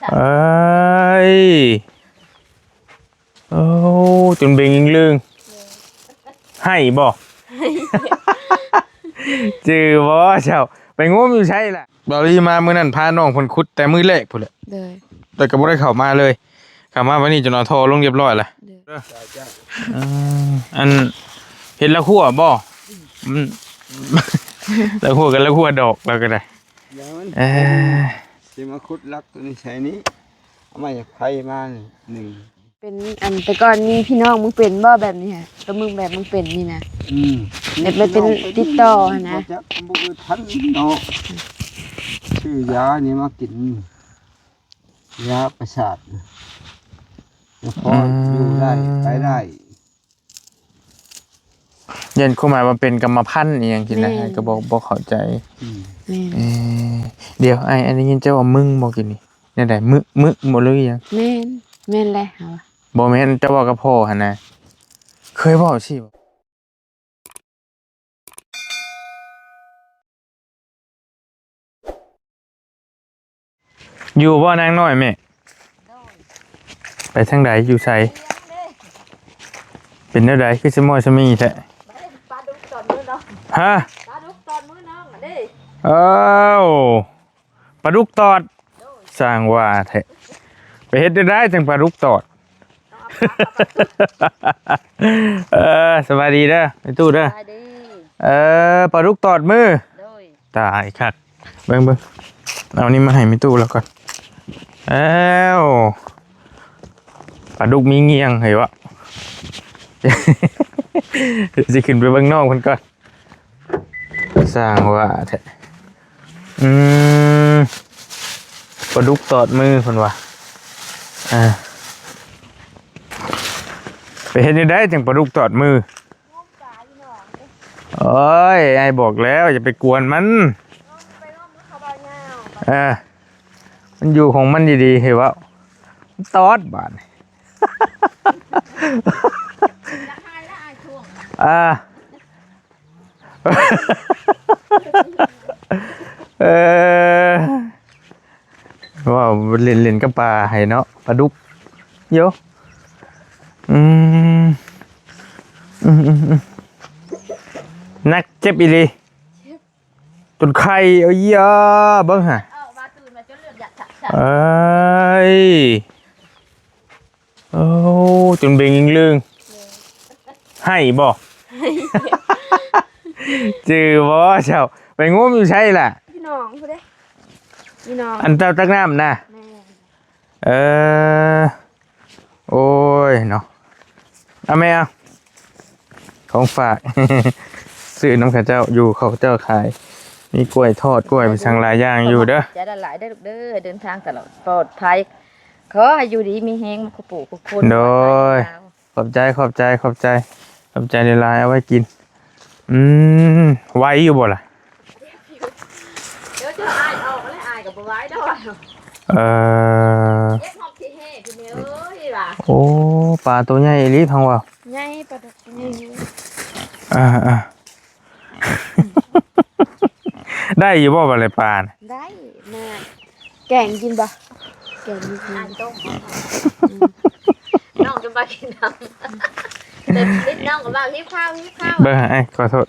ເອີຍ ໂອ້ ຈົນເບັງອີງເລີງ. ໃຫ້ບໍ່? ຈື່ບໍ່ເຈົ້າ? ໄປງມຢູ່ໃສລະ? ບ່າວລີມາມື້ນັ້ນພານ້ອງເພິ່ນຂຸດແຕ່ມື້ແລກພຸ້ນແຫຼະ. ໂດຍ. ແຕ່ກໍບໍ່ໄດ້ເຂົ້າມາເລີຍ. ເຂົ້າມາວັນນີ້ຈົນເອົາທໍ່ລົງຮຽບຮ້ອຍລະ. ໂດຍ. ເອີ ອັນ ເຮັດລະຫົວບໍ່? ອືມ ລະຫົວກັບລະຫົວດອກລາວກໍໄດ້. ເອີ ຊິມາຂຸດລັກຕົວນີ້ໃສ່ນີ້ ເອົາໄມ້ໄຜ່ມາໜຶ່ງ. ເປັນອັນ ແຕ່ກ່ອນມີພີ່ນ້ອງມຶງເປັນບໍ່ແບບນີ້ຫະ? ກໍມຶງແບບມຶງເປັນນີ້ນະ. ອືມ ແບບໄປເປັນຕິດຕໍ່ຫັ້ນນະ. ບໍ່ຈັກ ບໍ່ທັນເນາະ. ຊື້ຢານີ້ມາກິນ ຢາປະສາດ ແລ້ວພໍ ອືມ ຢູ່ໄດ້ ໄປໄດ້. ຢ້ານຄວາມໝາຍວ່າເປັນກຳມະພັນອີ່ຫຍັງຊີ້ນະ. ແມ່ນ. ອ້າຍກໍບໍ່ ບໍ່ເຂົ້າໃຈ. ອືມ ແມ່ນ. ເອີ ດຽວ ອ້າຍ ອ້າຍໄດ້ຍິນເຈົ້າວ່າມຶງບໍ່ກີ້ນີ້? ແນວໃດ? ມຶ ມຶບໍ່ ຫຼືຫຍັງ? ແມ່ນ ແມ່ນແຫຼະ. ເຮົາ ບໍ່ແມ່ນ ເຈົ້າເວົ້າກັບພໍ່ຫັ້ນນະ. ເຄີຍເວົ້າຊີ້ບໍ່? ຢູ່ບໍ່ນາງນ້ອຍແມ່? ໂດຍ. ໄປທາງໃດ? ຢູ່ໃສ? ເປັນແນວໃດ? ຄືຊິມອຍຊະມີແທ້. ປາດຸກຕອດມືນ້ອງ. ຮະ? ປາດຸກຕອດມືນ້ອງເດ້. ເອົ້າ ປາດຸກຕອດ. ໂດຍ. ຊ່າງວ່າແທ້. ໄປເຮັດແນວໃດຈັ່ງປາດຸກຕອດ? ເອີ ສະບາຍດີເດີ ແມ່ຕູ້ເດີ. ສະບາຍດີ. ເອີ ປາດຸກຕອດມື. ໂດຍ. ຕາຍຄັກ. ເບິ່ງ ເບິ່ງ ເອົານີ້ມາໃຫ້ແມ່ຕູ້ລາວກ່ອນ. ແລ້ວ ປາດຸກມີງຽງໃຫ້ວະ. ຊິຂຶ້ນໄປເບິ່ງນ້ອງເພິ່ນກ່ອນ. ຊ່າງວ່າແທ້. ອືມ ປາດຸກຕອດມືເພິ່ນວ່າ. ອ່າ ໄປເຮັດແນວໃດຈັ່ງປາດຸກຕອດມື? ໂອ້ຍ ອ້າຍບອກແລ້ວຢ່າໄປກວນມັນ. ເອີ ມັນຢູ່ຂອງມັນດີໆ ໃຫ້ເວົ້າ ມັນຕອດບາດນີ້. ອ່າ ເອີ ເວົ້າຫຼິ້ນໆກັບປາໃຫ້ເນາະ ປາດຸກ. ໂຢ ອືມ ອືມໆໆ ໜັກ ເຈັບອີ່ຫຼີ. ຈົນໄຂ້ ເອີຍ ເບິ່ງຫາ. ເອີຍ ໂອ້ ຈົນເບັງອີງເລີງ. ໃຫ້ບໍ່? ຈື່ບໍ່ເຈົ້າ? ໄປງມຢູ່ໃສລະ? ຢູ່ໜອງພຸ້ນເດ້ ຢູ່ໜອງ. ອັນເຈົ້າຕັກນ້ຳນະ? ແມ່ນ. ເອີ ໂອ້ຍເນາະ. ເອົາແມ່ ເອົາ ຂອງຝາກ ຊື້ນຳເຂົາເຈົ້າຢູ່ ເຂົາເຈົ້າຂາຍ ມີກ້ວຍທອດ ກ້ວຍ ມີສັງຫຼາຍຢ່າງຢູ່ເດີ. ຂອບໃຈຫຼາຍໆເດີລູກເດີ ເດີນທາງຕະຫຼອດປອດໄພ ຂໍໃຫ້ຢູ່ດີມີແຮງ ຄູ່ຜູ້ຄູ່ຄົນ. ໂດຍ ຂອບໃຈ ຂອບໃຈ ຂອບໃຈ ຂອບໃຈຫຼາຍໆ ເອົາໄວ້ກິນ. ອືມ ໄຫວຢູ່ບໍ່ລະ? ດຽວຈະອາຍອອກແລ້ວ ອາຍກໍບໍ່ໄຫວດອກ. ເອີ ເຈັບຮອດທີ່ແຮງ ພີ່ແມ່ເອີຍວ່າ. ໂອ້ ປາໂຕໃຫຍ່ອີ່ຫຼີ ພັງວ່າ ໃຫຍ່ ປາດຸກໃຫຍ່ຢູ່. ອ່າໆ ໄດ້ຢູ່ບໍ່ບັດນີ້ປານະ? ໄດ້ ມາ ແກງກິນບໍ່? ແກງກິນ ນ້ອງຈະມາກິນນ້ຳ ແຕ່ນິດນ້ອງກໍວ່າຫິວເຂົ້າ ຫິວເຂົ້າ. ເບິ່ງໃຫ້ ຂໍໂທດ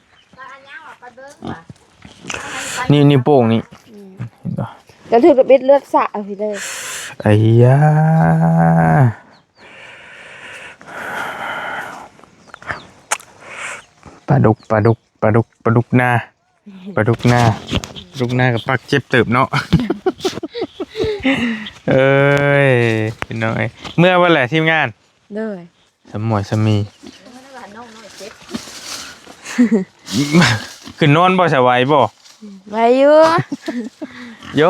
ນີ້ ນິ້ວໂປ້ງນີ້ ອືມ ເຫັນບໍ່? ກະຖືກເບັດເລືອດສະເອົາພີ້ເດີ. ໄອ້ຢາ ປາດຸກ ປາດຸກ ປາດຸກ ປາດຸກນາ. ປາດຸກນາ ປາດຸກນາກໍປາກເຈັບເຕີບເນາະ. ເອີຍ ພີ່ນ້ອງເອີຍ ເມື່ອບໍ່ແຫຼະທີມງານ? ໂດຍ. ສະໝວຍສະໝີ ຂຶ້ນນອນບໍ່ ສະໄຫວບໍ່? ໄຫວຢູ່ ໂຢ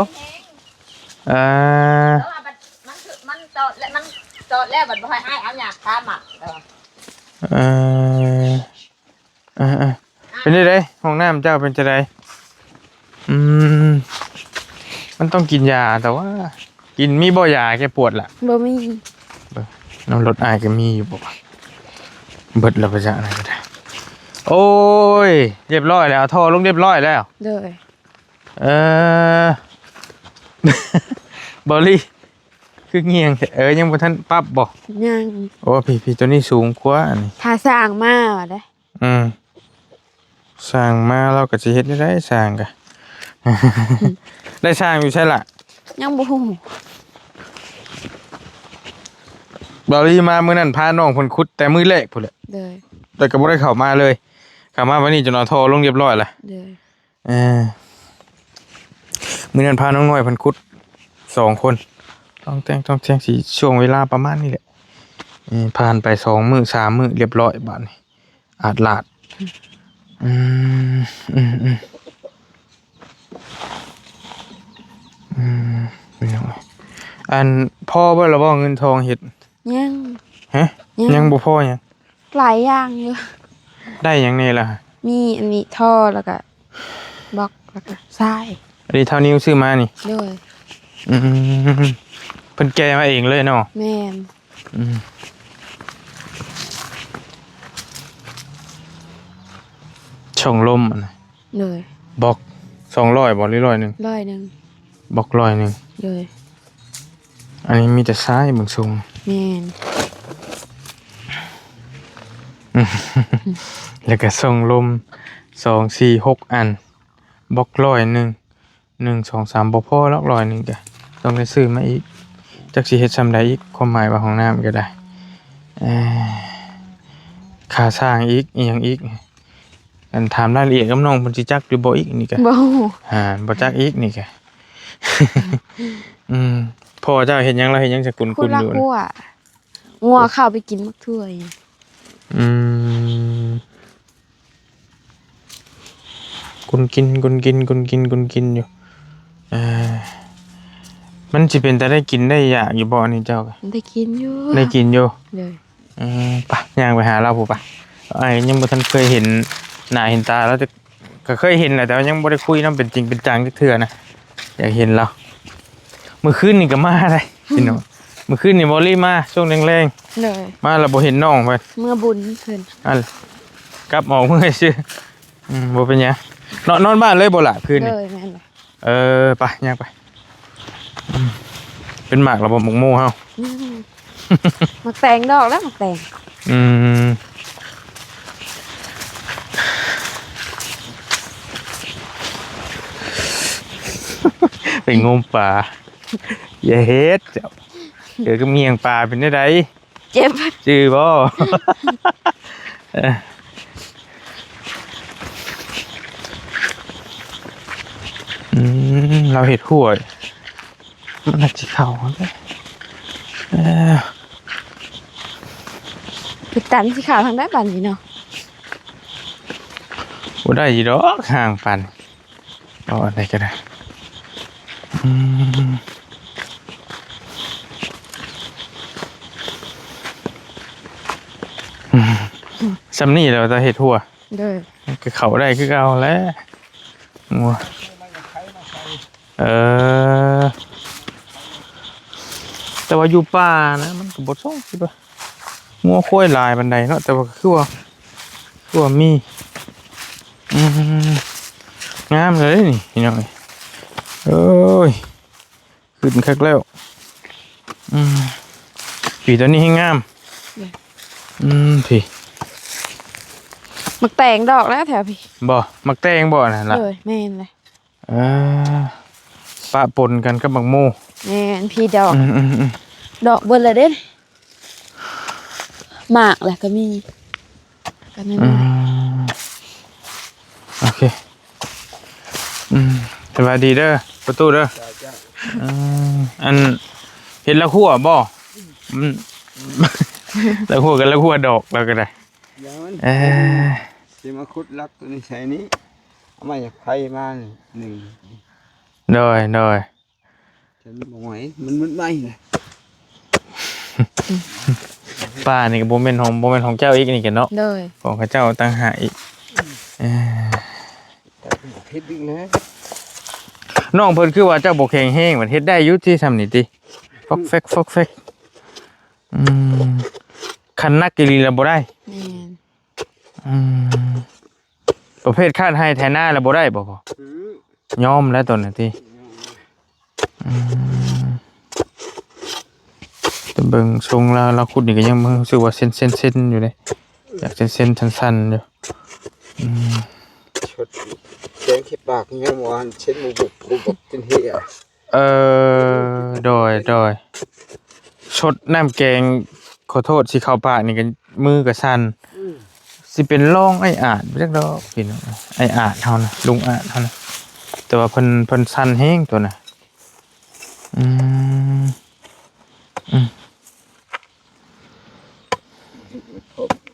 ເອີ ແຕ່ວ່າມັນ ມັນ ມັນຕອດແລ້ວ ມັນຕອດແລ້ວ ບັດບໍ່ໃຫ້ອ້າຍເອົາຫຍັງຄາໝັກ ເອີ ເອີ ເປັນຈັ່ງໃດ? ຫ້ອງນ້ຳເຈົ້າເປັນຈັ່ງໃດ? ອືມ ມັນຕ້ອງກິນຢາ ແຕ່ວ່າ ກິນ ມີບໍ່ຢາແກ້ປວດລະ? ບໍ່ມີ. ເບິ່ງ ນ້ຳລົດອ້າຍກໍມີຢູ່ບໍ່? ເບິດແລ້ວປະຈະນັ້ນກໍໄດ້. ໂອ້ຍ ຮຽບຮ້ອຍແລ້ວ ເອົາທໍ່ລົງຮຽບຮ້ອຍແລ້ວ. ໂດຍ. ເອີ ເບົາລີ. ຄືງ່ຽງແທ້? ເອີ ຍັງບໍ່ທັນປັບບໍ່? ຍັງ. ໂອ້ ພີ້ໆ ໂຕນີ້ສູງກວ່າອັນນີ້. ຖ້າສ້າງມາວ່າໄດ໋. ອືມ ສ້າງມາລາວກໍຊິເຮັດແນວໃດ ສ້າງກະ ໄດ້ຊ່າງຢູ່ໃສລະ? ຍັງບໍ່ຮູ້. ບ່າວລີມາມື້ນັ້ນພານ້ອງເພິ່ນຂຸດແຕ່ມື້ແລກພຸ້ນແຫຼະ. ໂດຍ. ແຕ່ກໍບໍ່ໄດ້ເຂົ້າມາເລີຍ. ເຂົ້າມາວັນນີ້ຈົນເອົາທໍ່ລົງຮຽບຮ້ອຍລະ. ໂດຍ. ເອີ ມື້ນັ້ນພານ້ອງນ້ອຍເພິ່ນຂຸດສອງຄົນ ຕ້ອງແຕ່ງຕ້ອງແຕ່ງ ຊິຊ່ວງເວລາປະມານນີ້ແຫຼະ. ເອີ ຜ່ານໄປສອງມື້ສາມມື້ ຮຽບຮ້ອຍບາດນີ້ ອາດລາດ. ອືມ ອືມ ອືມ ອືມ ພີ່ນ້ອງ ອັນ ພໍເບິດລະບໍ່ເງິນທອງເຮັດ? ຍັງ. ຮະ? ຍັງ. ຍັງບໍ່ພໍຫຍັງ? ຫຼາຍຢ່າງຢູ່. ໄດ້ຫຍັງແດ່ລະ? ມີອັນນີ້ ທໍ່ ແລ້ວກະບລັອກ ແລ້ວກະຊາຍ. ອັນນີ້ທ້າວນິວຊື້ມານີ້? ໂດຍ. ອືມ ເພິ່ນແກ່ມາເອງເລີຍເນາະ? ແມ່ນ. ອືມ ຊ່ອງລົມອັນນັ້ນ. ໂດຍ. ບລັອກສອງຮ້ອຍບໍ່ ຫຼື ຮ້ອຍໜຶ່ງ? ຮ້ອຍໜຶ່ງ. ບລັອກຮ້ອຍໜຶ່ງ. ໂດຍ. ອັນນີ້ມີແຕ່ຊາຍເບິ່ງຊົງ. ແມ່ນ. ແລ້ວກະຊ່ອງລົມ ສອງ ສີ່ ຫົກ ອັນ ບລັອກຮ້ອຍໜຶ່ງ ໜຶ່ງ ສອງ ສາມ ບໍ່ພໍດອກ ຮ້ອຍໜຶ່ງກະຕ້ອງໄດ້ຊື້ມາອີກ. ຈັກຊິເຮັດຊ່ຳໃດອີກ ຄວາມໝາຍວ່າຫ້ອງນ້ຳກໍໄດ້ ເອີ ຄ່າສ້າງອີກ ອີ່ຫຍັງອີກ. ອັນ ຖາມລາຍລະອຽດກັບນ້ອງເພິ່ນຊິຈັກຢູ່ບໍ່ອີກນີ້ກະ? ບໍ່ຮູ້. ຫາ ບໍ່ຈັກອີກນີ້ກະ. ອືມ ພໍ່ເຈົ້າເຮັດຫຍັງ ລາວເຮັດຫຍັງ ສະກຸນກຸນຢູ່? ຄົນລະຄົວ ງົວເຂົ້າໄປກິນໝາກຖົ່ວຢູ່. ອືມ ກຸນກິນ ກຸນກິນ ກຸນກິນ ກຸນກິນຢູ່. ເອີ ມັນຊິເປັນຕາໄດ້ກິນໄດ້ຢາກຢູ່ບໍ່ ອັນນີ້ເຈົ້າ? ໄດ້ກິນຢູ່. ໄດ້ກິນຢູ່. ໂດຍ. ເອີ ໄປ ຍ່າງໄປຫາລາວພຸ້ນ ໄປ. ອ້າຍຍັງບໍ່ທັນເຄີຍເຫັນໜ້າເຫັນຕາລາວ ແຕ່ກໍເຄີຍເຫັນແຫຼະ ແຕ່ວ່າຍັງບໍ່ໄດ້ຄຸຍນຳເປັນຈິງເປັນຈັງຈັກເທື່ອນະ. ຢາກເຫັນລາວ. ມື້ຄືນນີ້ກໍມາໄດ໋ພີ່ນ້ອງ. ມື້ຄືນນີ້ບໍ່ລີມາຊ່ວງແລງໆ. ໂດຍ. ມາແລ້ວບໍ່ເຫັນນ້ອງເພິ່ນ. ເມືອບຸນເພິ່ນ. ອັນ ກັບອອກເມືອຊື່. ອືມ ບໍ່ເປັນຫຍັງ. ນອນ ນອນບ້ານເລີຍບໍ່ລະຄືນນີ້? ໂດຍ ແມ່ນແຫຼະ. ເອີ ໄປ ຍ່າງໄປ. ອືມ ເປັນໝາກແລ້ວບໍ່ ໝາກໂມເຮົາ? ອືມ ໝາກແຕງດອກແລ້ວ ໝາກແຕງ. ອືມ ໄປງົມປາ. ຢ່າເຮັດເຈົ້າ. ເຈີກັບງຽງປາເປັນແນວໃດ? ເຈັບ ຈື່ບໍ່? ເອີ ອືມ ລາວເຮັດຮົ້ວ ມັນໜ້າຊິເຂົ້າຫັ້ນແຫຼະ. ເອີ ໄປຕັນຊິເຂົ້າທາງໃດບາດນີ້ເນາະ? ບໍ່ໄດ້ຢູ່ດອກ ຫ່າງປານ ເອົາອັນໃດກໍໄດ້. ອືມ ຊ່ຳນີ້ແຫຼະ ວ່າຈະເຮັດຮົ້ວ. ໂດຍ. ມັນກໍເຂົ້າໄດ້ຄືເກົ່າແຫຼະ. ງົວ ເອີ ແຕ່ວ່າຢູ່ປ່ານະ ມັນກໍບໍ່ຊອກ ຄິດວ່າ ງົວຄວາຍຫຼາຍປານໃດເນາະ ແຕ່ວ່າກໍຄືວ່າ ຄືວ່າມີ. ອືມ ງາມເລີຍນີ້ພີ່ນ້ອງເອີຍ. ໂອ້ຍ ຂຶ້ນຄັກແລ້ວ. ອືມ ປີຕອນນີ້ແຮງງາມ. ອືມ ພີ້ ໝາກແຕງດອກແລ້ວແຖວພີ້. ບໍ່ ໝາກແຕງບໍ່ອັນນັ້ນລະ? ໂດຍ ແມ່ນເລີຍ. ເອີ ປະປົນກັນກັບໝາກໂມ. ແມ່ນ ພີ້ດອກ. ອືມໆໆ ດອກເບິດແລ້ວເດ້. ໝາກແຫຼະກໍມີ ກໍນ້ອຍໆ. ອືມ ໂອເຄ. ອືມ ສະບາຍດີເດີປະຕູເດີ. ເຈົ້າ ເຈົ້າ. ອືມ ອັນ ເຮັດລະຫົວບໍ່? ອືມ ລະຫົວກັບລະຫົວດອກລາວກໍໄດ້. ຢ່າມັນ ເອີ ຊິມາຂຸດລັກຕົວນີ້ໃສ່ນີ້ ເອົາໄມ້ໄຜ່ມານີ້ໜຶ່ງ. ໂດຍ ໂດຍ. ຈະບໍ່ໄໝ້ ມັນມືດໄໝ້ນະ. ປ່ານີ້ກໍບໍ່ແມ່ນຂອງ ບໍ່ແມ່ນຂອງເຈົ້າອີກນີ້ກະເນາະ. ໂດຍ. ຂອງເຂົາເຈົ້າຕ່າງຫາກອີກ. ເອີ ເຮັດອີກແລ້ວ. ນ້ອງເພິ່ນຄືວ່າເຈົ້າບໍ່ແຂງແຮງ ມັນເຮັດໄດ້ຢູ່ຕິ ຊ່ຳນີ້ຕິ ຟອກແຟກ ຟອກແຟກ. ອືມ ຄັນໜັກອີ່ຫຼີລະບໍ່ໄດ້. ແມ່ນ. ອືມ ປະເພດຄາດໄຮ່ໄຖນາລະບໍ່ໄດ້ບໍ່? ອືມ ຍອມແລ້ວຕົວນັ້ນຕິ. ຍອມ. ອືມ ເບິ່ງຊົງລາວ ລາວຂຸດນີ້ກໍຍັງຮູ້ສຶກວ່າເຊັນໆໆຢູ່ເດ້ ຢາກເຊັນໆສັ້ນໆຢູ່. ອືມ ຊົດແກງເຂັບປາກຍັງບໍ່ທັນເຊັນ ບໍ່ບຸບບໍ່ບັບຈົນເຮຍ. ເອີ ໂດຍ ໂດຍ ຊົດນ້ຳແກງ ຂໍໂທດ ຊິເຂົ້າປາກນີ້ກໍມືກໍສັ່ນ. ອືມ ຊິເປັນລອງອ້າຍອາດບໍ່ຈັກດອກພີ່ນ້ອງ ອ້າຍອາດເຮົານະ ລຸງອາດເຮົານະ ແຕ່ວ່າເພິ່ນ ເພິ່ນສັ່ນແຮງຕົວນະ. ອືມ ອືມ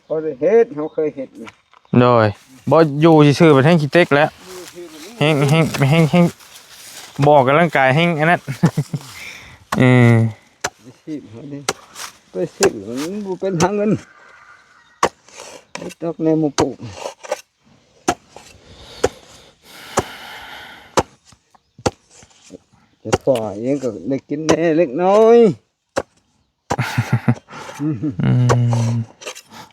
ພໍໄດ້ເຮັດ ເຮົາເຄີຍເຮັດນະ. ໂດຍ ບໍ່ຢູ່ຊື່ໆ ບັດແຮ່ງຂີ້ເຕັກແລ້ວ ແຮ່ງ ແຮ່ງ ແຮ່ງ ແຮ່ງ ບໍ່ອອກກຳລັງກາຍ ແຮ່ງອັນນັ້ນ. ເອີ ໄປຊື້ເຮົານີ້ ໄປຊື້ມັນບໍ່ເປັນຫາເງິນ ໄປຕອກແນວໝູ່ປູກ ແຕ່ພໍ່ເອງກໍໄດ້ກິນແດ່ເລັກນ້ອຍ. ອືມ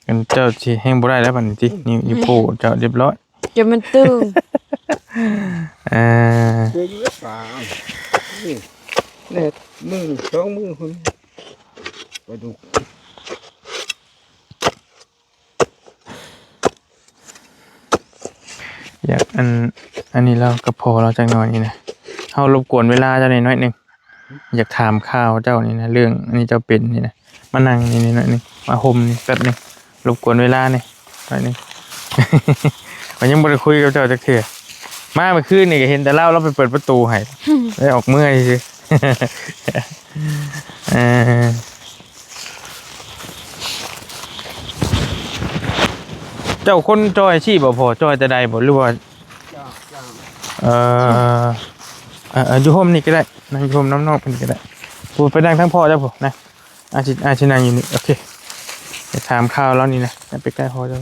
ອັນເຈົ້າຊິແຮ່ງບໍ່ໄດ້ແລ້ວບັດນີ້ຕິ ນີ້ ນີ້ປູເຈົ້າຮຽບຮ້ອຍ ຈະມັນຕຶງ ເອີ ເປັນຫຼືເປົ່າ ນີ້ ແນ່ ມືສອງມືພຸ້ນ ປາດຸກ. ຢາກອັນ ອັນນີ້ລາວກັບພໍ່ລາວຈັກໜ້ອຍນີ້ນະ ເຮົາລົບກວນເວລາເຈົ້າໜ້ອຍໜຶ່ງ ຢາກຖາມຂ່າວເຈົ້ານີ້ນະ ເລື່ອງອັນນີ້ເຈົ້າເປັນນີ້ນະ ມານັ່ງນີ້ໜ້ອຍໜຶ່ງ ມາຮົ່ມນີ້ແປັບໜຶ່ງ ລົບກວນເວລານີ້ໜ້ອຍໜຶ່ງ. ຂ້ອຍຍັງບໍ່ໄດ້ຄຸຍກັບເຈົ້າຈັກເທື່ອ ມາເມື່ອຄືນນີ້ກໍເຫັນແຕ່ລາວ ລາວໄປເປີດປະຕູໃຫ້ ໄດ້ອອກເມືອຊື່ໆ. ເອີ ເຈົ້າຄົນຈ່ອຍຊີ້ບໍ່ພໍ່ ຈ່ອຍແຕ່ໃດບໍ່ ຫຼືວ່າ ເອີ ເອີ ຢູ່ຮົ່ມນີ້ກໍໄດ້ ນັ່ງຢູ່ຮົ່ມນຳນ້ອງເພິ່ນກໍໄດ້ ຜູ້ໄປນັ່ງທາງພໍ່ເຈົ້າພຸ້ນນະ. ອ້າຍຊິ ອ້າຍຊິນັ່ງຢູ່ນີ້ ໂອເຄ ໄປຖາມຂ່າວລາວນີ້ນະ ຢ່າໄປໃກ້ພໍ່ເຈົ້າ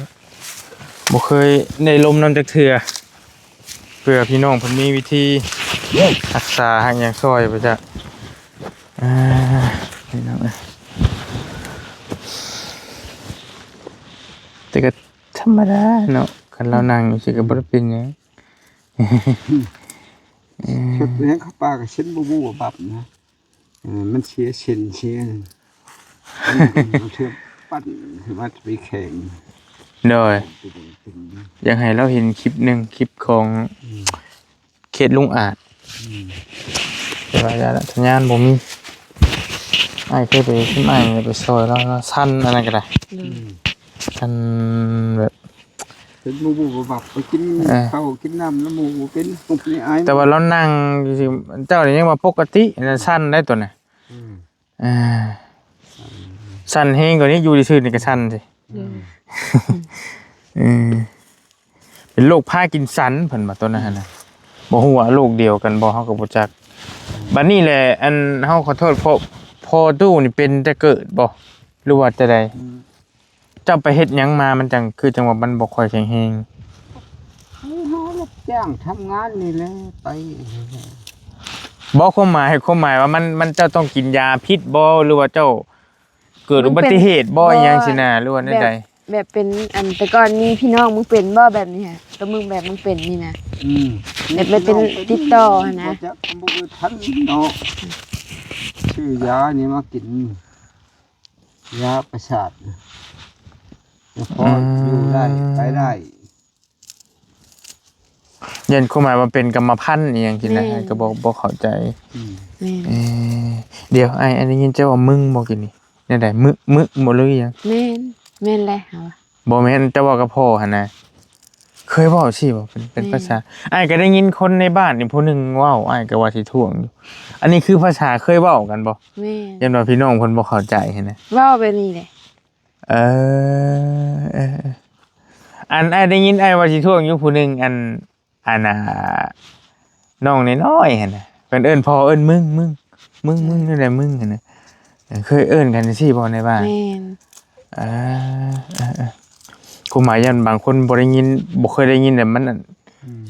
ບໍ່ເຄີຍໄດ້ລົມນຳຈັກເທື່ອ ເພື່ອພີ່ນ້ອງເພິ່ນມີວິທີຮັກສາຮັກຫຍັງຊ່ອຍໄປຈາກ ອ່າ ພີ່ນ້ອງເອີຍ ແຕ່ກໍທຳມະດາເນາະ ຄັນລາວນັ່ງຈັ່ງຊີ້ກໍບໍ່ໄດ້ເປັນຫຍັງ. ເອີ ເຮັດແຮງເຂົ້າປາກກໍເຊັນບໍ່ບູ້ບໍ່ບັບນະ ເອີ ມັນເສຍເສັ້ນເສຍ ບາງເທື່ອປັ້ນ ຄືວ່າໄປແຂ່ງ ໂດຍ ຢາກໃຫ້ລາວເຫັນຄລິບໜຶ່ງ ຄລິບຂອງ ອືມ ເຂດລຸງອາດ ອືມ ແຕ່ວ່າຢ່າລະ ສັນຍານບໍ່ມີ ອ້າຍເຄີຍໄປ ອ້າຍໄປຊ່ອຍລາວ ລາວສັ່ນອັນນັ້ນກໍໄດ້ ອືມ ອັນແບບ ເປັນໝູ່ບໍ່ບັບ ໄປກິນ ເອີ ເຂົ້າກິນນ້ຳນຳໝູ່ບໍ່ເປັນ ບໍ່ມີອາຍ ແຕ່ວ່າລາວນັ່ງຊື່ໆ ເຈົ້ານີ້ຍັງວ່າປົກກະຕິ ອັນນັ້ນສັ່ນໄດ໋ຕົວນະ ອືມ ເອີ ສັ່ນແຮງກວ່ານີ້ ຢູ່ຊື່ໆນີ້ກໍສັ່ນຊິ ອືມ ເອີ ເປັນໂລກພາກິນສັນເພິ່ນວ່າຕົວນັ້ນຫັ້ນນະ ບໍ່ຮູ້ວ່າໂລກດຽວກັນບໍ່ ເຮົາກໍບໍ່ຈັກ. ບັດນີ້ແຫຼະ ອັນ ເຮົາຂໍໂທດ ພໍ່ ພໍ່ຕູ້ນີ້ເປັນແຕ່ເກີດບໍ່ ຫຼືວ່າແຕ່ໃດ? ອືມ ເຈົ້າໄປເຮັດຫຍັງມາ ມັນຈັ່ງ ຄືຈັ່ງວ່າມັນບໍ່ຄ່ອຍແຂງແຮງ? ເຮົາຮັບຈ້າງທຳງານນີ້ແຫຼະ ໄປ ບໍ່ ຄວາມໝາຍ ຄວາມໝາຍວ່າມັນ ມັນ ເຈົ້າຕ້ອງກິນຢາພິດບໍ່ ຫຼືວ່າເຈົ້າເກີດອຸບັດຕິເຫດບໍ່ ອີ່ຫຍັງຊີ້ນະ ຫຼືວ່າແນວໃດ? ແບບເປັນອັນ ແຕ່ກ່ອນມີພີ່ນ້ອງມຶງເປັນບໍ່ແບບນີ້ຫະ? ໂຕມຶງແບບມຶງເປັນນີ້ນະ ອືມ ແບບເປັນຕິດຕໍ່ຫັ້ນນະ ບໍ່ຈັກ ບໍ່ທັນເນາະ ຊື້ຢານີ້ມາກິນ ຢາປະສາດ ແລ້ວພໍ ອືມ ຢູ່ໄດ້ ໄປໄດ້ ຢ້ານຄວາມໝາຍວ່າເປັນກຳມະພັນອີ່ຫຍັງຊີ້ນະ ແມ່ນ ກໍບໍ່ ບໍ່ເຂົ້າໃຈ ອືມ ແມ່ນ ເອີ ດຽວ ອ້າຍ ອ້າຍໄດ້ຍິນເຈົ້າວ່າມຶງບໍ່ກີ້ນີ້ ແນວໃດ ມຶ ມຶບໍ່ ຫຼືຫຍັງ? ແມ່ນ ແມ່ນແຫຼະ ເຮົາ ບໍ່ແມ່ນ ເຈົ້າເວົ້າກັບພໍ່ຫັ້ນນະ ເຄີຍເວົ້າຊີ້ບໍ່? ເປັນ ເປັນ ແມ່ນ ພາສາ ອ້າຍກໍໄດ້ຍິນຄົນໃນບ້ານນີ້ຜູ້ໜຶ່ງເວົ້າ ອ້າຍກໍວ່າຊິທ້ວງຢູ່ ອັນນີ້ຄືພາສາເຄີຍເວົ້າກັນບໍ່? ແມ່ນ ຢ້ານວ່າພີ່ນ້ອງເພິ່ນບໍ່ເຂົ້າໃຈຫັ້ນນະ ເວົ້າແບບນີ້ແຫຼະ ເອີ ເອີ ເອີ ອັນ ອ້າຍໄດ້ຍິນ ອ້າຍວ່າຊິທ້ວງຢູ່ຜູ້ໜຶ່ງ ອັນ ອັນ ອ່າ ນ້ອງນ້ອຍໆຫັ້ນນະ ເພິ່ນເອີ້ນພໍ່ເອີ້ນມຶງ ມຶງ ມຶງ ມຶງ ແນວໃດມຶງຫັ້ນນະ ເອີ ເຄີຍເອີ້ນກັນຈັ່ງຊີ້ບໍ່ໃນບ້ານ? ແມ່ນ ເອີ ເອີ ເອີ ຄວາມໝາຍຢ້ານບາງຄົນບໍ່ໄດ້ຍິນ ບໍ່ເຄີຍໄດ້ຍິນແລ້ວມັນ ອືມ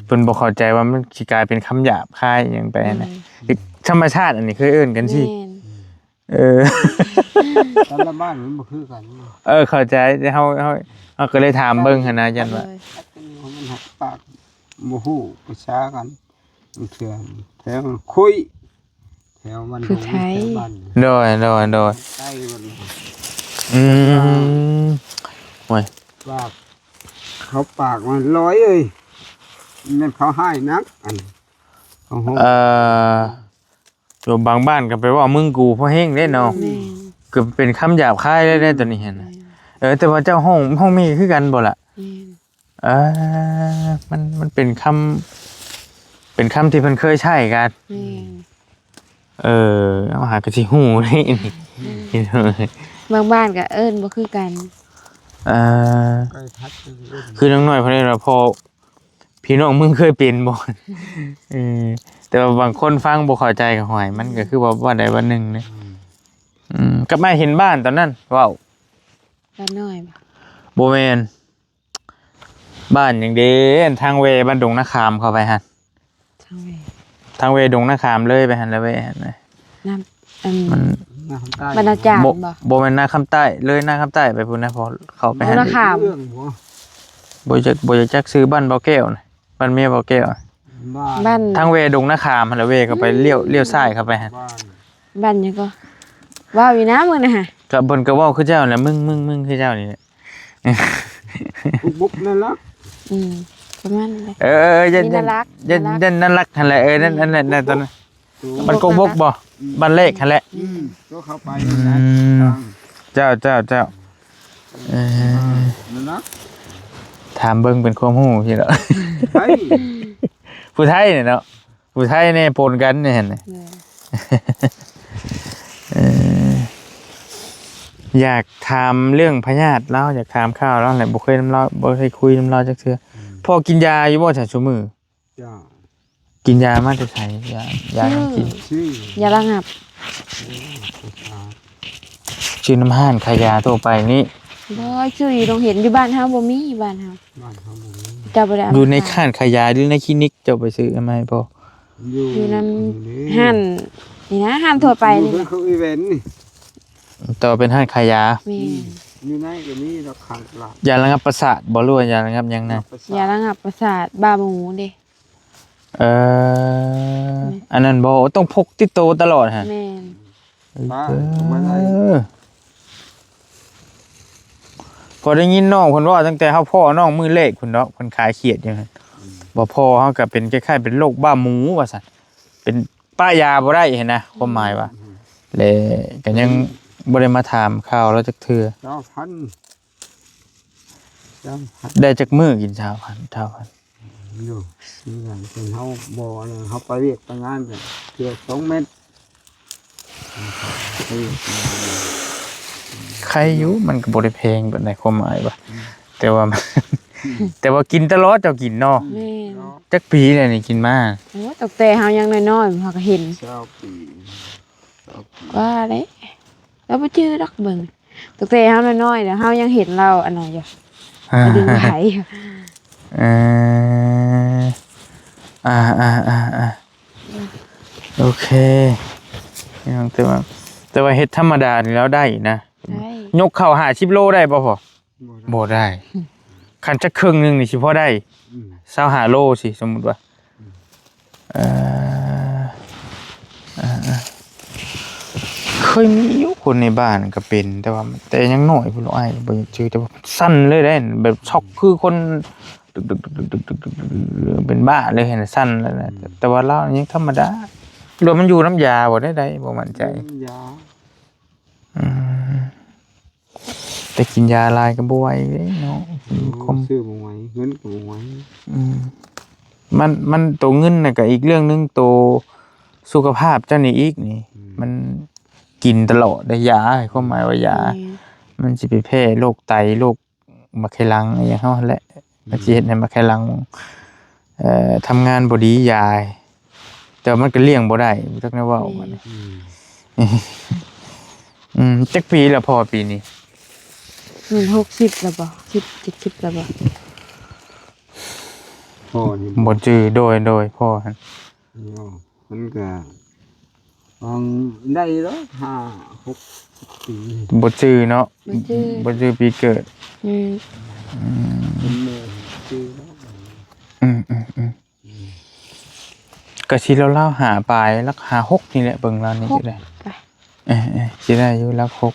ເພິ່ນບໍ່ເຂົ້າໃຈວ່າມັນຊິກາຍເປັນຄຳຫຍາບຄາຍຫຍັງໄປຫັ້ນນະ ອືມ ທຳມະຊາດອັນນີ້ເຄີຍເອີ້ນກັນຊີ້ ແມ່ນ ເອີ ແຕ່ລະບ້ານມັນບໍ່ຄືກັນ ເອີ ເຂົ້າໃຈ ແຕ່ເຮົາ ເຮົາ ເຮົາກໍເລີຍຖາມເບິ່ງຫັ້ນນະ ຢ້ານວ່າ ເອີ ມັນຮັກປາກ ບໍ່ຮູ້ພາສາກັນ ບາງເທື່ອແຖວຄຸຍ ແຖວບ້ານດົງ ຜູ້ໄທ ແຖວບ້ານ ໂດຍ ໂດຍ ໂດຍ ໃຕ້ບ້ານ ອືມ ໂອ້ຍ ປາກ ເຂົາປາກມັນລອຍເອີຍ ແມ່ນເຂົາຮ້າຍໜັກ ອັນ ເອີ ຢູ່ບາງບ້ານກໍໄປເວົ້າມຶງກູພໍແຮງເດ້ເນາະ ແມ່ນ ກໍເປັນຄຳຫຍາບຄາຍເລີຍເດ້ ໂຕນີ້ຫັ້ນນະ ແມ່ນ ເອີ ແຕ່ວ່າເຈົ້າຮ້ອງ ຮ້ອງແມ່ຄືກັນບໍ່ລະ? ແມ່ນ ເອີ ມັນ ມັນເປັນຄຳ ເປັນຄຳທີ່ເພິ່ນເຄີຍໃຊ້ກັນ ແມ່ນ ເອີ ເອົາ ຫາກໍຊິຮູ້ເດ້ ບາງບ້ານກໍເອີ້ນບໍ່ຄືກັນ ເອີ ຄືນ້ອງນ້ອຍເພິ່ນເອີ້ນວ່າພໍ່ ພີ່ນ້ອງມຶງເຄີຍເປັນບໍ່? ເອີ ແຕ່ວ່າບາງຄົນຟັງບໍ່ເຂົ້າໃຈກໍຫ້ວຍ ມັນກໍຄືວ່າ ວ່າໃດວ່າໜຶ່ງເດ້ ອືມ ອືມ ກັບມາເຫັນບ້ານຕອນນັ້ນເວົ້າ ບ້ານນ້ອຍບໍ່? ບໍ່ແມ່ນ ບ້ານຫຍັງເດ້ ທາງແວບ້ານດົງນາຄາມເຂົ້າໄປຫັ້ນ ທາງແວ ທາງແວດົງນາຄາມເລີຍໄປຫັ້ນ ແລ້ວແວຫັ້ນນະ ນາ ອັນ ມັນ ນາຄຳໃຕ້ ບ້ານນາຈານບໍ່? ບໍ່ແມ່ນນາຄຳໃຕ້ ເລີຍນາຄຳໃຕ້ໄປພຸ້ນນະ ພໍເຂົ້າໄປຫັ້ນ ນາຄາມ ເລື່ອງບໍ່? ບໍ່ຈັກ ບໍ່ຈັກຊື່ບ້ານບໍ່ແກ້ວນະ ບ້ານເມຍບໍ່ແກ້ວ ບ້ານ ທາງແວດົງນາຄາມຫັ້ນລະ ແວເຂົ້າໄປ ອືມ ລ້ຽວ ລ້ຽວຊ້າຍເຂົ້າໄປຫັ້ນ ບ້ານ ບ້ານຫຍັງກໍ ເວົ້າຢູ່ນະມື້ນະຫະ ກໍເພິ່ນກໍເວົ້າຄືເຈົ້າແຫຼະ ມຶງ ມຶງ ມຶງ ຄືເຈົ້ານີ້ແຫຼະ ບຸກໆ ນັ້ນລະ ອືມ ປະມານນັ້ນແຫຼະ ເອີ ເອີ ເອີ ຢ້ານ ຢ້ານ ຢ້ານນັ້ນລັກຫັ້ນແຫຼະ ເອີ ນັ້ນ ນັ້ນແຫຼະ ນັ້ນຕອນນັ້ນ ມັນກົກບົກບໍ່? ອືມ ບ້ານແລກຫັ້ນແຫຼະ ອືມ ໂຕເຂົ້າໄປ ອືມ ເຈົ້າ ເຈົ້າ ເຈົ້າ ເອີ ນັ້ນນະ ຖາມເບິ່ງເປັນຄວາມຮູ້ຊີ້ດອກ ຜູ້ໄທນີ້ເນາະ ຜູ້ໄທແດ່ປົນກັນນີ້ຫັ້ນ ເອີ ຢາກຖາມເລື່ອງພະຍາດລາວ ຢາກຖາມຂ່າວລາວແຫຼະ ບໍ່ເຄີຍນຳລາວ ບໍ່ເຄີຍຄຸຍນຳລາວຈັກເທື່ອ ອືມ ພໍ່ກິນຢາຢູ່ບໍ່ຊະຊຸມື້? ເຈົ້າ ກິນຢາມາແຕ່ໃສ? ຢາ ຢາຫຍັງກິນ? ຊື້ ຢາລະງັບ ຊື້ນຳຮ້ານຂາຍຢາທົ່ວໄປນີ້ ບໍ່ ຊື້ຢູ່ໂຮງຮຽນ ຢູ່ບ້ານເຮົາບໍ່ມີ ຢູ່ບ້ານເຮົາ ບ້ານເຮົາບໍ່ມີ ເຈົ້າບໍ່ໄດ້ເອົາ ຢູ່ໃນຮ້ານຂາຍຢາ ຫຼືໃນຄລີນິກ ເຈົ້າໄປຊື້ມາໃຫ້ພໍ່? ຢູ່ ຢູ່ນຳ ຢູ່ນີ້ ຮ້ານນີ້ນະ ຮ້ານທົ່ວໄປນີ້ແຫຼະ ຢູ່ເຮືອນຂອງອີເວັນນີ້ ຕໍ່ເປັນຮ້ານຂາຍຢາ ແມ່ນ ອືມ ຢູ່ໃນກໍມີດອກ ຂ້າງຕະຫຼາດ ຢາລະງັບປະສາດບໍ່ ຫຼືວ່າຢາລະງັບຫຍັງນະ? ຢາລະງັບປະສາດ ຢາລະງັບປະສາດ ບ້າໝູເດ້ ເອີ ແມ່ນ ອັນນັ້ນບໍ່ ຕ້ອງພົກຕິດໂຕຕະຫຼອດຫັ້ນ ແມ່ນ ເອີ ເອົາມາໄດ້ ພໍໄດ້ຍິນນ້ອງເພິ່ນເວົ້າ ຕັ້ງແຕ່ເຮົາພໍ້ນ້ອງມື້ແລກພຸ້ນເນາະ ເພິ່ນຂາຍຂຽດຢູ່ ອືມ ບໍ່ພໍເຮົາກໍເປັນຄ້າຍໆເປັນໂລກບ້າໝູວ່າຊັ້ນ ເປັນ ປະຢາບໍ່ໄດ້ຫັ້ນນະ ຄວາມໝາຍວ່າ ແລະ ກໍຍັງບໍ່ໄດ້ມາຖາມຂ່າວລາວຈັກເທື່ອ ຊາວພັນ ຊາວພັນ ໄດ້ຈັກມື້ກິນຊາວພັນ ຊາວພັນ ຢູ່ ເຮົາບໍ່ ເຮົາໄປວຽກໄປງານກໍເທື່ອສອງເມັດ ໄຄຢູ່ ມັນກໍບໍ່ໄດ້ແພງປານໃດ ຄວາມໝາຍວ່າ ອືມ ແຕ່ວ່າ ແຕ່ວ່າກິນຕະຫຼອດ ເຈົ້າກິນເນາະ ແມ່ນ ຈັກປີແລ້ວນີ້ກິນມາ? ໂອ້ ຕັ້ງແຕ່ເຮົາຍັງນ້ອຍໆ ເຮົາກໍເຫັນ ຊາວປີ ຊາວປີ ວ່າແຫຼະ ລາວບໍ່ຈື່ດອກເບິ່ງ ຕັ້ງແຕ່ເຮົານ້ອຍໆ ແລ້ວເຮົາຍັງເຫັນລາວອັນນັ້ນຢູ່ ອ່າ ດຶງໄຫ ເອີ ອ່າໆໆໆ ໂອເຄ ພີ່ນ້ອງ ແຕ່ວ່າ ແຕ່ວ່າເຮັດທຳມະດານີ້ລາວໄດ້ນະ ໄດ້ ຍົກເຂົ້າຫ້າສິບໂລໄດ້ບໍ່ພໍ່? ບໍ່ໄດ້ ບໍ່ໄດ້ ຄັນຈັກເຄິ່ງໜຶ່ງນີ້ຊິພໍໄດ້ ອືມ ຊາວຫ້າໂລຊິ ສົມມຸດວ່າ ອືມ ເອີ ເອີ ເອີ ເຄີຍມີຢູ່ຄົນໃນບ້ານກໍເປັນ ແຕ່ວ່າ ແຕ່ຍັງນ້ອຍພຸ້ນ ອ້າຍບໍ່ຢາກຈື່ ແຕ່ວ່າສັ່ນເລີຍເດ້ ແບບຊັອກຄືຄົນ ເປັນບ້າເລີຍ ສັ່ນແລ້ວນະ ອືມ ແຕ່ວ່າລາວຍັງທຳມະດາ ຫຼືວ່າມັນຢູ່ນຳຢາບໍ່ ແນວໃດ ບໍ່ໝັ້ນໃຈ ຢູ່ນຳຢາ ອືມ ແຕ່ກິນຢາຫຼາຍກໍບໍ່ໄຫວເດ້ເນາະ ໂອ້ ຄວາມ ຊື້ບໍ່ໄຫວ ເງິນກໍບໍ່ໄຫວ ອືມ ມັນ ມັນ ໂຕເງິນນະກໍອີກເລື່ອງໜຶ່ງ ໂຕສຸຂະພາບເຈົ້ານີ້ອີກນີ້ ອືມ ມັນກິນຕະຫຼອດໄດ໋ ຢາ ຄວາມໝາຍວ່າຢາ ແມ່ນ ມັນຊິໄປແຜ່ໂລກໄຕ ໂລກ ໝາກໄຂ່ຫຼັງອີ່ຫຍັງເຮົາຫັ້ນແຫຼະ ອືມ ມັນຊິເຮັດໃຫ້ໝາກໄຂ່ຫຼັງ ເອີ ທຳງານບໍ່ດີ ຢາ ແຕ່ວ່າມັນກໍລ້ຽງບໍ່ໄດ້ ບໍ່ຈັກແນວເວົ້າ ແມ່ນ ບັດນີ້ ອືມ ອືມ ຈັກປີແລ້ວພໍ່ປີນີ້? ມັນຫົກສິບແລ້ວບໍ່? ຫົກສິບ ເຈັດສິບແລ້ວບໍ່? ພໍ່ນີ້ ບໍ່ຈື່ ໂດຍ ໂດຍ ພໍ່ຫັ້ນ ມັນກະ ອືມ ໄດ້ແລ້ວ ຫ້າຫົກປີ ບໍ່ຈື່ເນາະ ບໍ່ຈື່ ບໍ່ຈື່ປີເກີດ ອືມ ອືມ ເປັນໝູ່ຈື່ແລ້ວ ອືມ ອືມ ອືມ ອືມ ກ ກໍຊິລາວໆ ຫ້າປາຍ ຫຼັກຫ້າ ຫົກນີ້ແຫຼະ ເບິ່ງລາວນີ້ ຫົກ ຊິໄດ້ ໄປ ເອີໆ ຊິໄດ້ຢູ່ຫຼັກຫົກ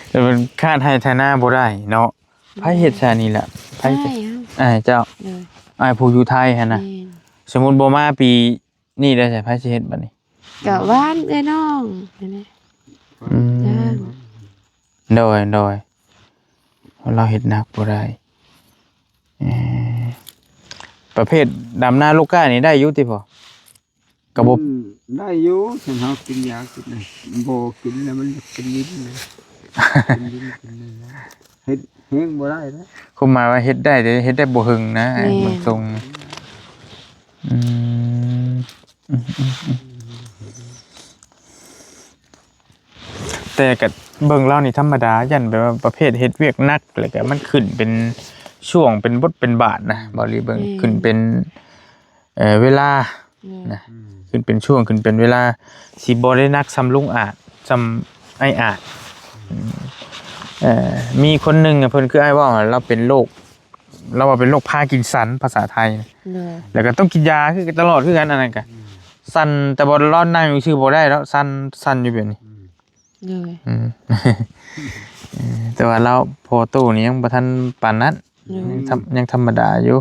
ແຕ່ມັນຄາດໄຮ່ໄຖນາບໍ່ໄດ້ເນາະ. ໃຜເຮັດຊະນີ້ລະ? ໃຜ ອ້າຍເຮົາ ອ້າຍເຈົ້າ ໂດຍ ອ້າຍຜູ້ຢູ່ໄທຫັ້ນນະ. ແມ່ນ ສົມມຸດບໍ່ມາປີນີ້ໄດ້ໃສ ໃຜຊິເຮັດບັດນີ້? ກະຫວ່ານເອື້ອຍນ້ອງຫັ້ນແຫຼະ. ອືມ ຈ້າງ ໂດຍໆ ລາວເຮັດໜັກບໍ່ໄດ້. ເອີ ປະເພດດຳນາລູກກ້ານີ້ໄດ້ຢູ່ຕິພໍ່? ກໍບໍ່ ອືມ ໄດ້ຢູ່ ຄັນເຮົາກິນຢາກິນ ບໍ່ກິນແລ້ວມັນເປັນວິນນະ ເປັນວິນເປັນນີ້ນະ ເຮັດແຮງບໍ່ໄດ້ນະ. ຄວາມໝາຍວ່າເຮັດໄດ້ ແຕ່ເຮັດໄດ້ບໍ່ເຖິງນະ. ແມ່ນ ເບິ່ງຊົງ ອືມ ອືມໆ ແຕ່ກໍເບິ່ງລາວນີ້ທຳມະດາ ຢ້ານແບບວ່າປະເພດເຮັດວຽກໜັກ ແລ້ວກໍມັນຂຶ້ນເປັນຊ່ວງເປັນບົດເປັນບາດນະ ອືມ ບໍ່ລີເບິ່ງ ແມ່ນ ຂຶ້ນເປັນ ເອີ ເວລາ ແມ່ນ ນະ ອືມ ຂຶ້ນເປັນຊ່ວງ ຂຶ້ນເປັນເວລາ ຊິບໍ່ໄດ້ໜັກສ່ຳລຸງອາດ ສ່ຳອ້າຍອາດ. ອືມ ເອີ ມີຄົນໜຶ່ງ ເພິ່ນຄືອ້າຍເວົ້າ ລາວເປັນໂລກ ລາວວ່າເປັນໂລກພາກິນສັນ ພາສາໄທນະ. ໂດຍ ແລ້ວກໍຕ້ອງກິນຢາຄືຕະຫຼອດຄືກັນ ອັນນັ້ນກະ ອືມ ສັ່ນ ແຕ່ວ່າລາວນັ່ງຢູ່ຊື່ບໍ່ໄດ້ດອກ ສັ່ນ ສັ່ນຢູ່ແບບນີ້. ອືມ ໂດຍ ອືມ ເອີ ແຕ່ວ່າລາວພໍໂຕນີ້ຍັງບໍ່ທັນປານນັ້ນ. ໂດຍ ຍັງທຳ ຍັງທຳມະດາຢູ່.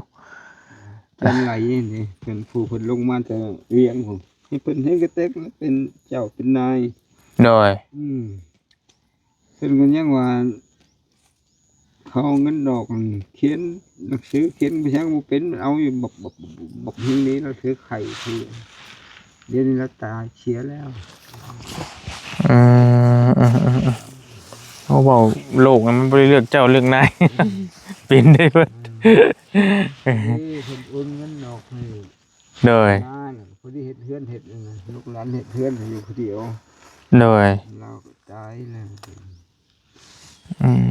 ຈັນໄຫຼນີ້ ເພິ່ນ ຜູ້ເພິ່ນລົງມາແຕ່ວຽງພຸ້ນ ໃຫ້ເພິ່ນເຮັດກະແຕັກ ເປັນເຈົ້າເປັນນາຍ. ໂດຍ ອືມ ເພິ່ນກໍຍັງວ່າ ເຂົາເອົາເງິນດອກ ຂຽນໜັງສື ຂຽນພາສາບໍ່ເປັນ ມັນເອົາຢູ່ບັກ ບັກ ບັກ ບັກແຮງນີ້ ລາວຖືໄຂ້ ດຽວນີ້ລາວຕາຍເສຍແລ້ວ. ເອີ ເອີ ເອີ ເອີ ເຮົາເວົ້າໂລກນະ ມັນບໍ່ໄດ້ເລືອກເຈົ້າເລືອກນາຍ ເປັນໄດ້ເບິດ. ເອີ ເພິ່ນໂອນເງິນອອກໃຫ້ ໂດຍ ນານະ ພໍດີເຮັດເຮືອນເຮັດຫຍັງນະ ລູກຫຼານເຮັດເຮືອນຢູ່ຜູ້ດຽວ. ໂດຍ ລາວກໍຕາຍແລ້ວ. ອືມ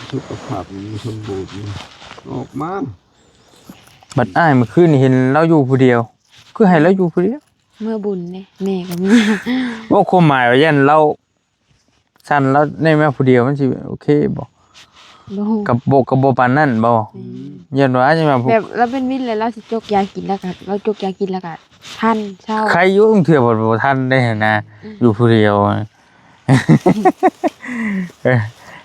ສຸຂະພາບຍັງສົມບູນ ອອກມາ. ບັດອ້າຍ ມື້ຄືນນີ້ເຫັນລາວຢູ່ຜູ້ດຽວ ຄືໃຫ້ລາວຢູ່ຜູ້ດຽວ? ເມືອບຸນເດ້ ແມ່ກໍເມືອ. ເວົ້າຄວາມໝາຍວ່າຢ້ານລາວ ຊັ້ນລາວໄດ້ມາຜູ້ດຽວ ມັນຊິໂອເຄບໍ່? ບໍ່ຮູ້ ກໍບໍ່ ກໍບໍ່ປານນັ້ນບໍ່? ອືມ ຢ້ານວ່າ ຢ້ານວ່າ ແບບລາວເປັນວິນແລ້ວ ລາວຊິຈົກຢາກິນ ແລ້ວກໍ ລາວຈົກຢາກິນແລ້ວກໍທັນເຊົາ. ໃຄຢູ່ ບາງເທື່ອບໍ່ ບໍ່ທັນໄດ້ຫັ້ນນະ. ອືມ ຢູ່ຜູ້ດຽວ. ເອີ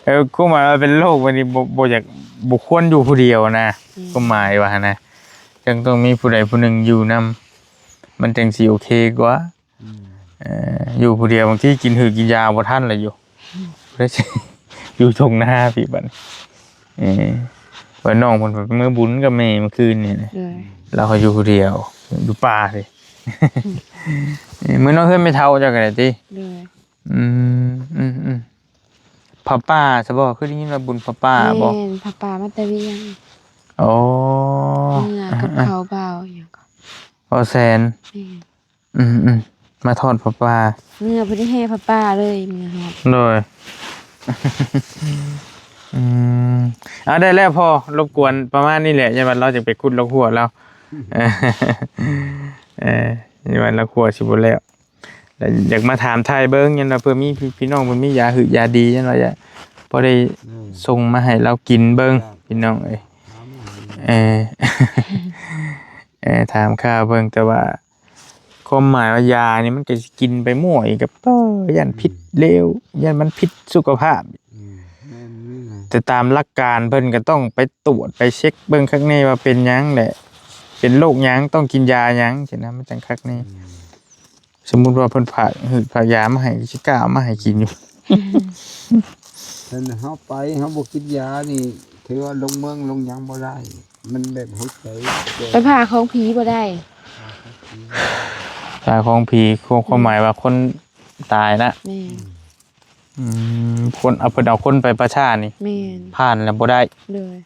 ເອີ ຄວາມໝາຍວ່າເປັນໂລກແບບນີ້ ບໍ່ ບໍ່ຢາກ ບໍ່ຄວນຢູ່ຜູ້ດຽວນະ. ອືມ ຄວາມໝາຍວ່າຫັ້ນນະ ຈັ່ງຕ້ອງມີຜູ້ໃດຜູ້ໜຶ່ງຢູ່ນຳ ມັນຈັ່ງຊິໂອເຄກວ່າ. ອືມ ເອີ ຢູ່ຜູ້ດຽວ ບາງທີກິນຫືດກິນຢາບໍ່ທັນລະຢູ່. ອືມ ຢູ່ທົ່ງນາພີ້ບັດນີ້. ເອີ ວ່ານ້ອງເພິ່ນໄປເມືອບຸນກັບແມ່ມື້ຄືນນີ້ນະ. ໂດຍ ລາວກໍຢູ່ຜູ້ດຽວ ຢູ່ປ່າພີ້. ອືມ ເອີ ມື້ນອນເຮືອນແມ່ເຖົ້າເຈົ້າກໍໄດ້ຕິ? ໂດຍ ອືມ ອືມ ອືມ ຜ້າປ່າຊະບໍ່? ຄືໄດ້ຍິນວ່າບຸນຜ້າປ່າບໍ່? ແມ່ນ ຜ້າປ່າມາແຕ່ວຽງ. ໂອ້ ເມືອກັບເຂົາບ່າວຫຍັງກໍ ບ່າວແສນ. ແມ່ນ ອືມໆ ມາທອດຜ້າປ່າ ເມືອບໍ່ໄດ້ແຫ່ຜ້າປ່າເລີຍ ເມືອຮອດ. ໂດຍ ອືມ ເອົາ ໄດ້ແລ້ວພໍ່ ລົບກວນປະມານນີ້ແຫຼະ ຢ້ານວ່າລາວຈະໄປຂຸດລາວຂົວລາວ. ເອີ ຢ້ານວ່າລາວຂົວຊິບໍ່ແລ້ວ ແລ້ວຢາກມາຖາມຖ່າຍເບິ່ງ ຢ້ານວ່າເພື່ອມີພີ່ ພີ່ນ້ອງເພິ່ນມີຢາຫືດຢາດີ ຢ້ານວ່າຢາກພໍໄດ້ ອືມ ສົ່ງມາໃຫ້ລາວກິນເບິ່ງ ຈ້າ ພີ່ນ້ອງເອີຍ. ຖາມ ເອີ ເອີ ຖາມຂ່າວເບິ່ງ ແຕ່ວ່າ ຄວາມໝາຍວ່າຢານີ້ມັນກໍຊິກິນໄປມົ້ວອີກ ກໍ ເອີ ຢ້ານ ອືມ ຜິດເລວ ຢ້ານມັນຜິດສຸຂະພາບ. ອືມ ແມ່ນນີ້ນະ ແຕ່ຕາມຫຼັກການເພິ່ນກໍຕ້ອງໄປຕວດໄປເຊັກເບິ່ງຄັກແນ່ວ່າເປັນຫຍັງແຫຼະ ເປັນໂລກຫຍັງ ຕ້ອງກິນຢາຫຍັງຊີ້ນະ ມັນຈັ່ງຄັກແນ່. ອືມ ສົມມຸດວ່າເພິ່ນຝາກຫືດຝາກຢາມາໃຫ້ ຊິກ້າເອົາມາໃຫ້ກິນຢູ່. ຄັນເຮົາໄປ ເຮົາບໍ່ກິນຢານີ້ ຖືວ່າລົງເມືອງລົງຫຍັງບໍ່ໄດ້. ມັນແບບຫົວໃຈ ໄປຜ່າຂອງຜີບໍ່ໄດ້. ຜ່າຂອງຜີ ຄວາມ ຄວາມໝາຍວ່າຄົນຕາຍນະ. ແມ່ນ ອືມ ຄົນ ເອົາ ເພິ່ນເອົາຄົນໄປປ່າຊ້ານີ້. ແມ່ນ ຜ່ານແລ້ວບໍ່ໄດ້. ໂດຍ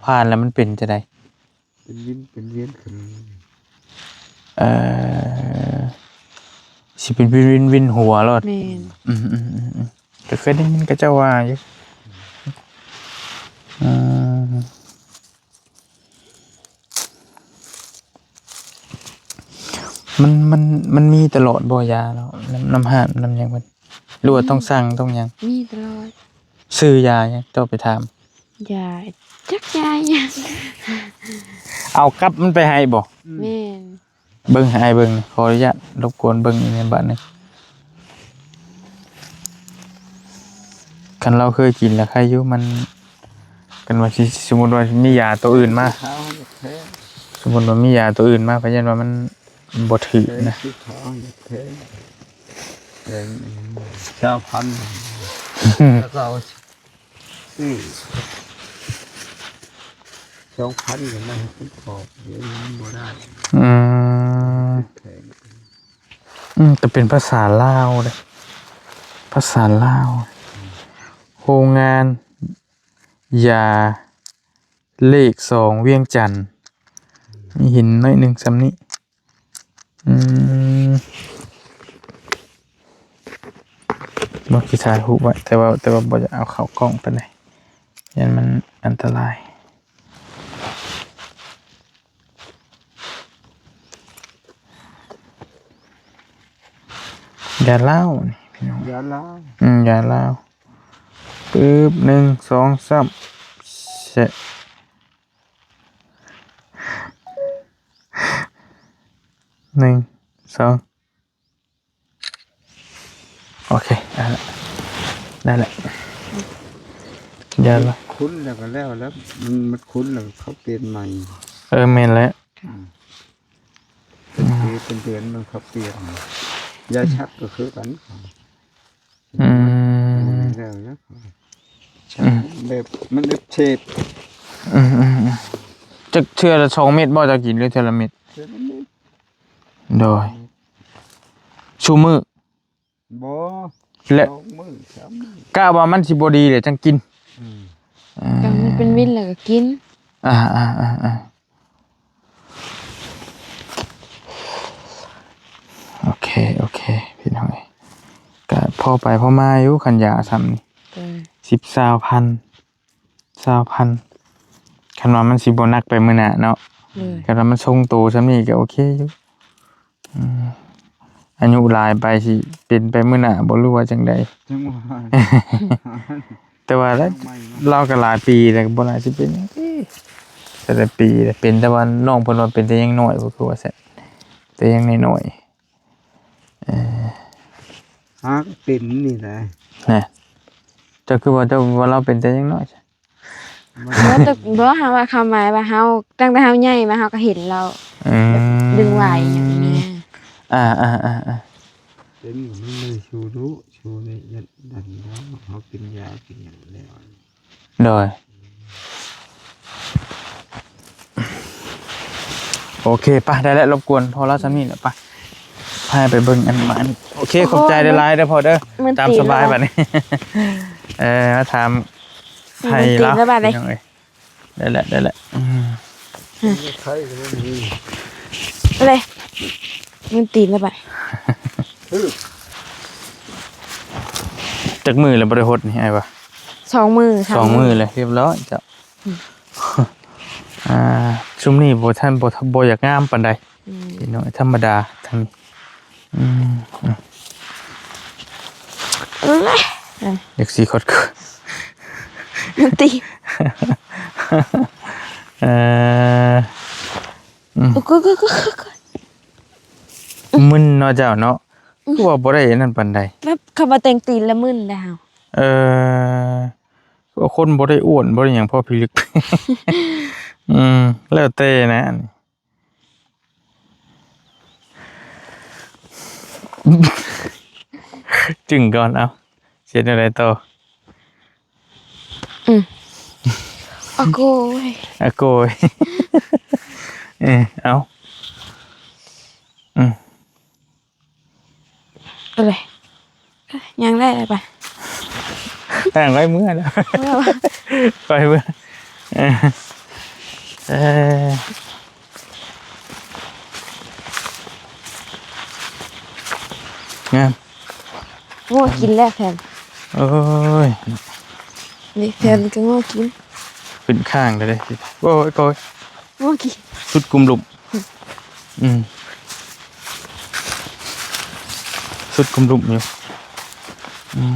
ຜ່ານແລ້ວມັນເປັນຈັ່ງໃດ? ເປັນວິນເປັນວຽນຂຶ້ນ. ເອີ ຊິເປັນວິນ ວິນ ວິນຫົວໂລດ. ແມ່ນ ອືມໆໆໆ ກໍເຄີຍໄດ້ຍິນເຂົາເຈົ້າວ່າຢູ່. ອືມ ມັນ ມັນ ມັນມີຕະຫຼອດບໍ່ ຢາເນາະ ນຳ ນຳຮ້ານນຳຫຍັງເພິ່ນ ຫຼືວ່າ ອືມ ຕ້ອງສັ່ງຕ້ອງຫຍັງ? ມີຕະຫຼອດ. ຊື່ຢາຫຍັງ? ເຈົ້າໄປຖາມ. ຢາ ຈັກຢາຫຍັງ ເອົາກັບມັນໄປໃຫ້ບໍ່? ແມ່ນ ເບິ່ງໃຫ້ອ້າຍເບິ່ງ ຂໍອະນຸຍາດລົບກວນເບິ່ງອີກແດ່ບາດໜຶ່ງ. ຄັນລາວເຄີຍກິນແລ້ວໄຄຢູ່ ມັນ ຄັນວ່າຊິ ສົມມຸດວ່າມີຢາໂຕອື່ນມາ ສົມມຸດວ່າມີຢາໂຕອື່ນມາ ຂ້ອຍຢ້ານວ່າມັນບໍ່ຖືກນະ. ແພງ ຊາວພັນ ແລ້ວກໍເອົາ ອືມ ສອງພັນກໍມາໃຫ້ປະກອບ ດຽວນີ້ມັນບໍ່ໄດ້. ອືມ ແພງ ອືມ ແຕ່ເປັນພາສາລາວເດ້ ພາສາລາວ. ໂຮງງານຢາເລກສອງ ວຽງຈັນ ມີຫີນໜ້ອຍໜຶ່ງສ່ຳນີ້. ອືມ ບໍ່ ຊິຖ່າຍຮູບໄວ້ ແຕ່ວ່າ ແຕ່ວ່າບໍ່ຢາກເອົາເຂົ້າກ້ອງປານໃດ ຢ້ານມັນອັນຕະລາຍ. ຢາລາວນີ້ພີ່ນ້ອງ ຢາລາວ ອືມ ຢາລາວ. ປຶບ ໜຶ່ງ ສອງ ສາມ ແຊະ ໜຶ່ງ ສອງ ໂອເຄ ໄດ້ລະ ໄດ້ລະ ຢາລາວ. ຂຸ້ນແລ້ວກໍແລ້ວ ແລ້ວມັນ ມັນຂຸ້ນແລ້ວເຂົາປ່ຽນໃໝ່. ເອີ ແມ່ນແຫຼະ ອືມ ອືມ ເປັນເດືອນມັນເຂົາປ່ຽນ. ຢາຊັກກໍຄືກັນ ອືມ ແລ້ວນະ ອືມ ແບບມັນອັກເສບ. ອືມໆໆ ຈັກເທື່ອລະສອງເມັດບໍ່ ເຈົ້າກິນ ຫຼືເທື່ອລະເມັດ? ເທື່ອລະເມັດ. ໂດຍ ຊຸມື້? ບໍ່ ແລະ ສອງມື້ ສາມມື້ ກະວ່າມັນຊິບໍ່ດີແຫຼະຈັ່ງກິນ. ອືມ ເອີ ກະມັນເປັນວິນແລ້ວກໍກິນ. ອ່າໆໆໆ ໂອເຄ ໂອເຄ ພີ່ນ້ອງເອີຍ ກະພໍໄປພໍມາຢູ່ ຄັນຢາສ່ຳນີ້. ເອີ ສິບ ຊາວພັນ ຊາວພັນ ຄັນວ່າມັນຊິບໍ່ໜັກໄປມື້ໜ້າເນາະ. ເອີ ຄັນວ່າມັນຊົງໂຕສ່ຳນີ້ກໍໂອເຄຢູ່. ອືມ ອາຍຸຫຼາຍໄປຊິເປັນໄປມື້ໜ້າບໍ່ ຫຼືວ່າຈັ່ງໃດ? ຈັ່ງວ່າ ແຕ່ວ່າລາວກໍຫຼາຍປີແລ້ວ ກໍບໍ່ໜ້າຊິເປັນຫຍັງຕິ ແຕ່ລະປີເປັນ. ແຕ່ວ່ານ້ອງເພິ່ນວ່າເປັນແຕ່ຍັງນ້ອຍ ບໍ່ຄືວ່າຊັ້ນ ແຕ່ຍັງນ້ອຍໆ. ເອີ ຫາກເປັນນີ້ນະ ນະ ເຈົ້າຄືວ່າ ເຈົ້າວ່າລາວເປັນແຕ່ຍັງນ້ອຍ? ບໍ່ ແຕ່ ບໍ່ ເຮົາວ່າຄວາມໝາຍວ່າເຮົາ ຕັ້ງແຕ່ເຮົາໃຫຍ່ມາເຮົາກໍເຫັນລາວ ອືມ ດຶງໄຫວຫຍັງນີ້. ອ່າໆໆໆ ເປັນກໍມັນເລີຍຊູດຸຊູນີ້ ຍັດດັນເຮົາ ເຮົາກິນຢາກິນຫຍັງແລ້ວ. ໂດຍ ໂອເຄ ໄປ ໄດ້ແລ້ວ ລົບກວນພໍລາວສ່ຳນີ້ແຫຼະ ໄປ ພາໄປເບິ່ງອັນໝານ. ໂອເຄ ໂອ້ ຂອບໃຈຫຼາຍໆເດີພໍ່ເດີ ຕາມສະບາຍບັດນີ້. ເອີ ມາຖາມໄທລາວ ພີ່ນ້ອງເອີຍ. ໄດ້ແລ້ວ ໄດ້ແລ້ວ ອືມ ໄທກໍບໍ່ມີ ເລີຍ ມືຕີນແລ້ວບັດ ຈັກມື້ແລ້ວບໍ່ໄດ້ຫົດນີ້ອ້າຍວ່າ? ສອງມື້ ສອງມື້ແລ້ວ ຮຽບຮ້ອຍເຈົ້າ. ອືມ ອ່າ ຊຸມນີ້ບໍ່ທັນ ບໍ່ ບໍ່ຢາກງາມປານໃດ ອືມ ພີ່ນ້ອງ ທຳມະດາ ທຳ ອືມ ອືມ ເອີຍ ຢາກຊິຂອດ ມັນຕີ ເອີ ອືມ ໂອ້ຍ ມຶນເນາະເຈົ້າເນາະ ອືມ ຄືວ່າບໍ່ໄດ້ອັນນັ້ນປານໃດ ແບບຄຳວ່າແຕ່ງຕີນລະມຶນແລ້ວ. ເອີ ຄືວ່າຄົນບໍ່ໄດ້ອ້ວນ ບໍ່ໄດ້ຫຍັງ ພໍພິລຶກ ອືມ ແລ້ວແຕ່ນະ ອັນນີ້ ຈຶ່ງກ່ອນ ເອົາ ຊິເຮັດແນວໃດຕໍ່? ອືມ ອາໂກຍ ອາໂກຍ ເອີ ເອົາ ອືມ ເອົາເລີຍ ຍ່າງໄດ້ແລ້ວປະ? ຍ່າງໄດ້ເມືອແລ້ວ ເມືອ ໄປເມືອ ເອີ ເອີ ງາມ ງົວກິນແລ້ວແພນ ໂອ້ຍ ນີ້ແພນກໍງົວກິນ ຂຶ້ນຂ້າງເລີຍເດ້ ໂອ້ຍ ໂອ້ຍ ງົວກິນ ສຸດກຸມລຸ່ມ ອືມ ສຸດກຸມລຸ່ມຢູ່ ອືມ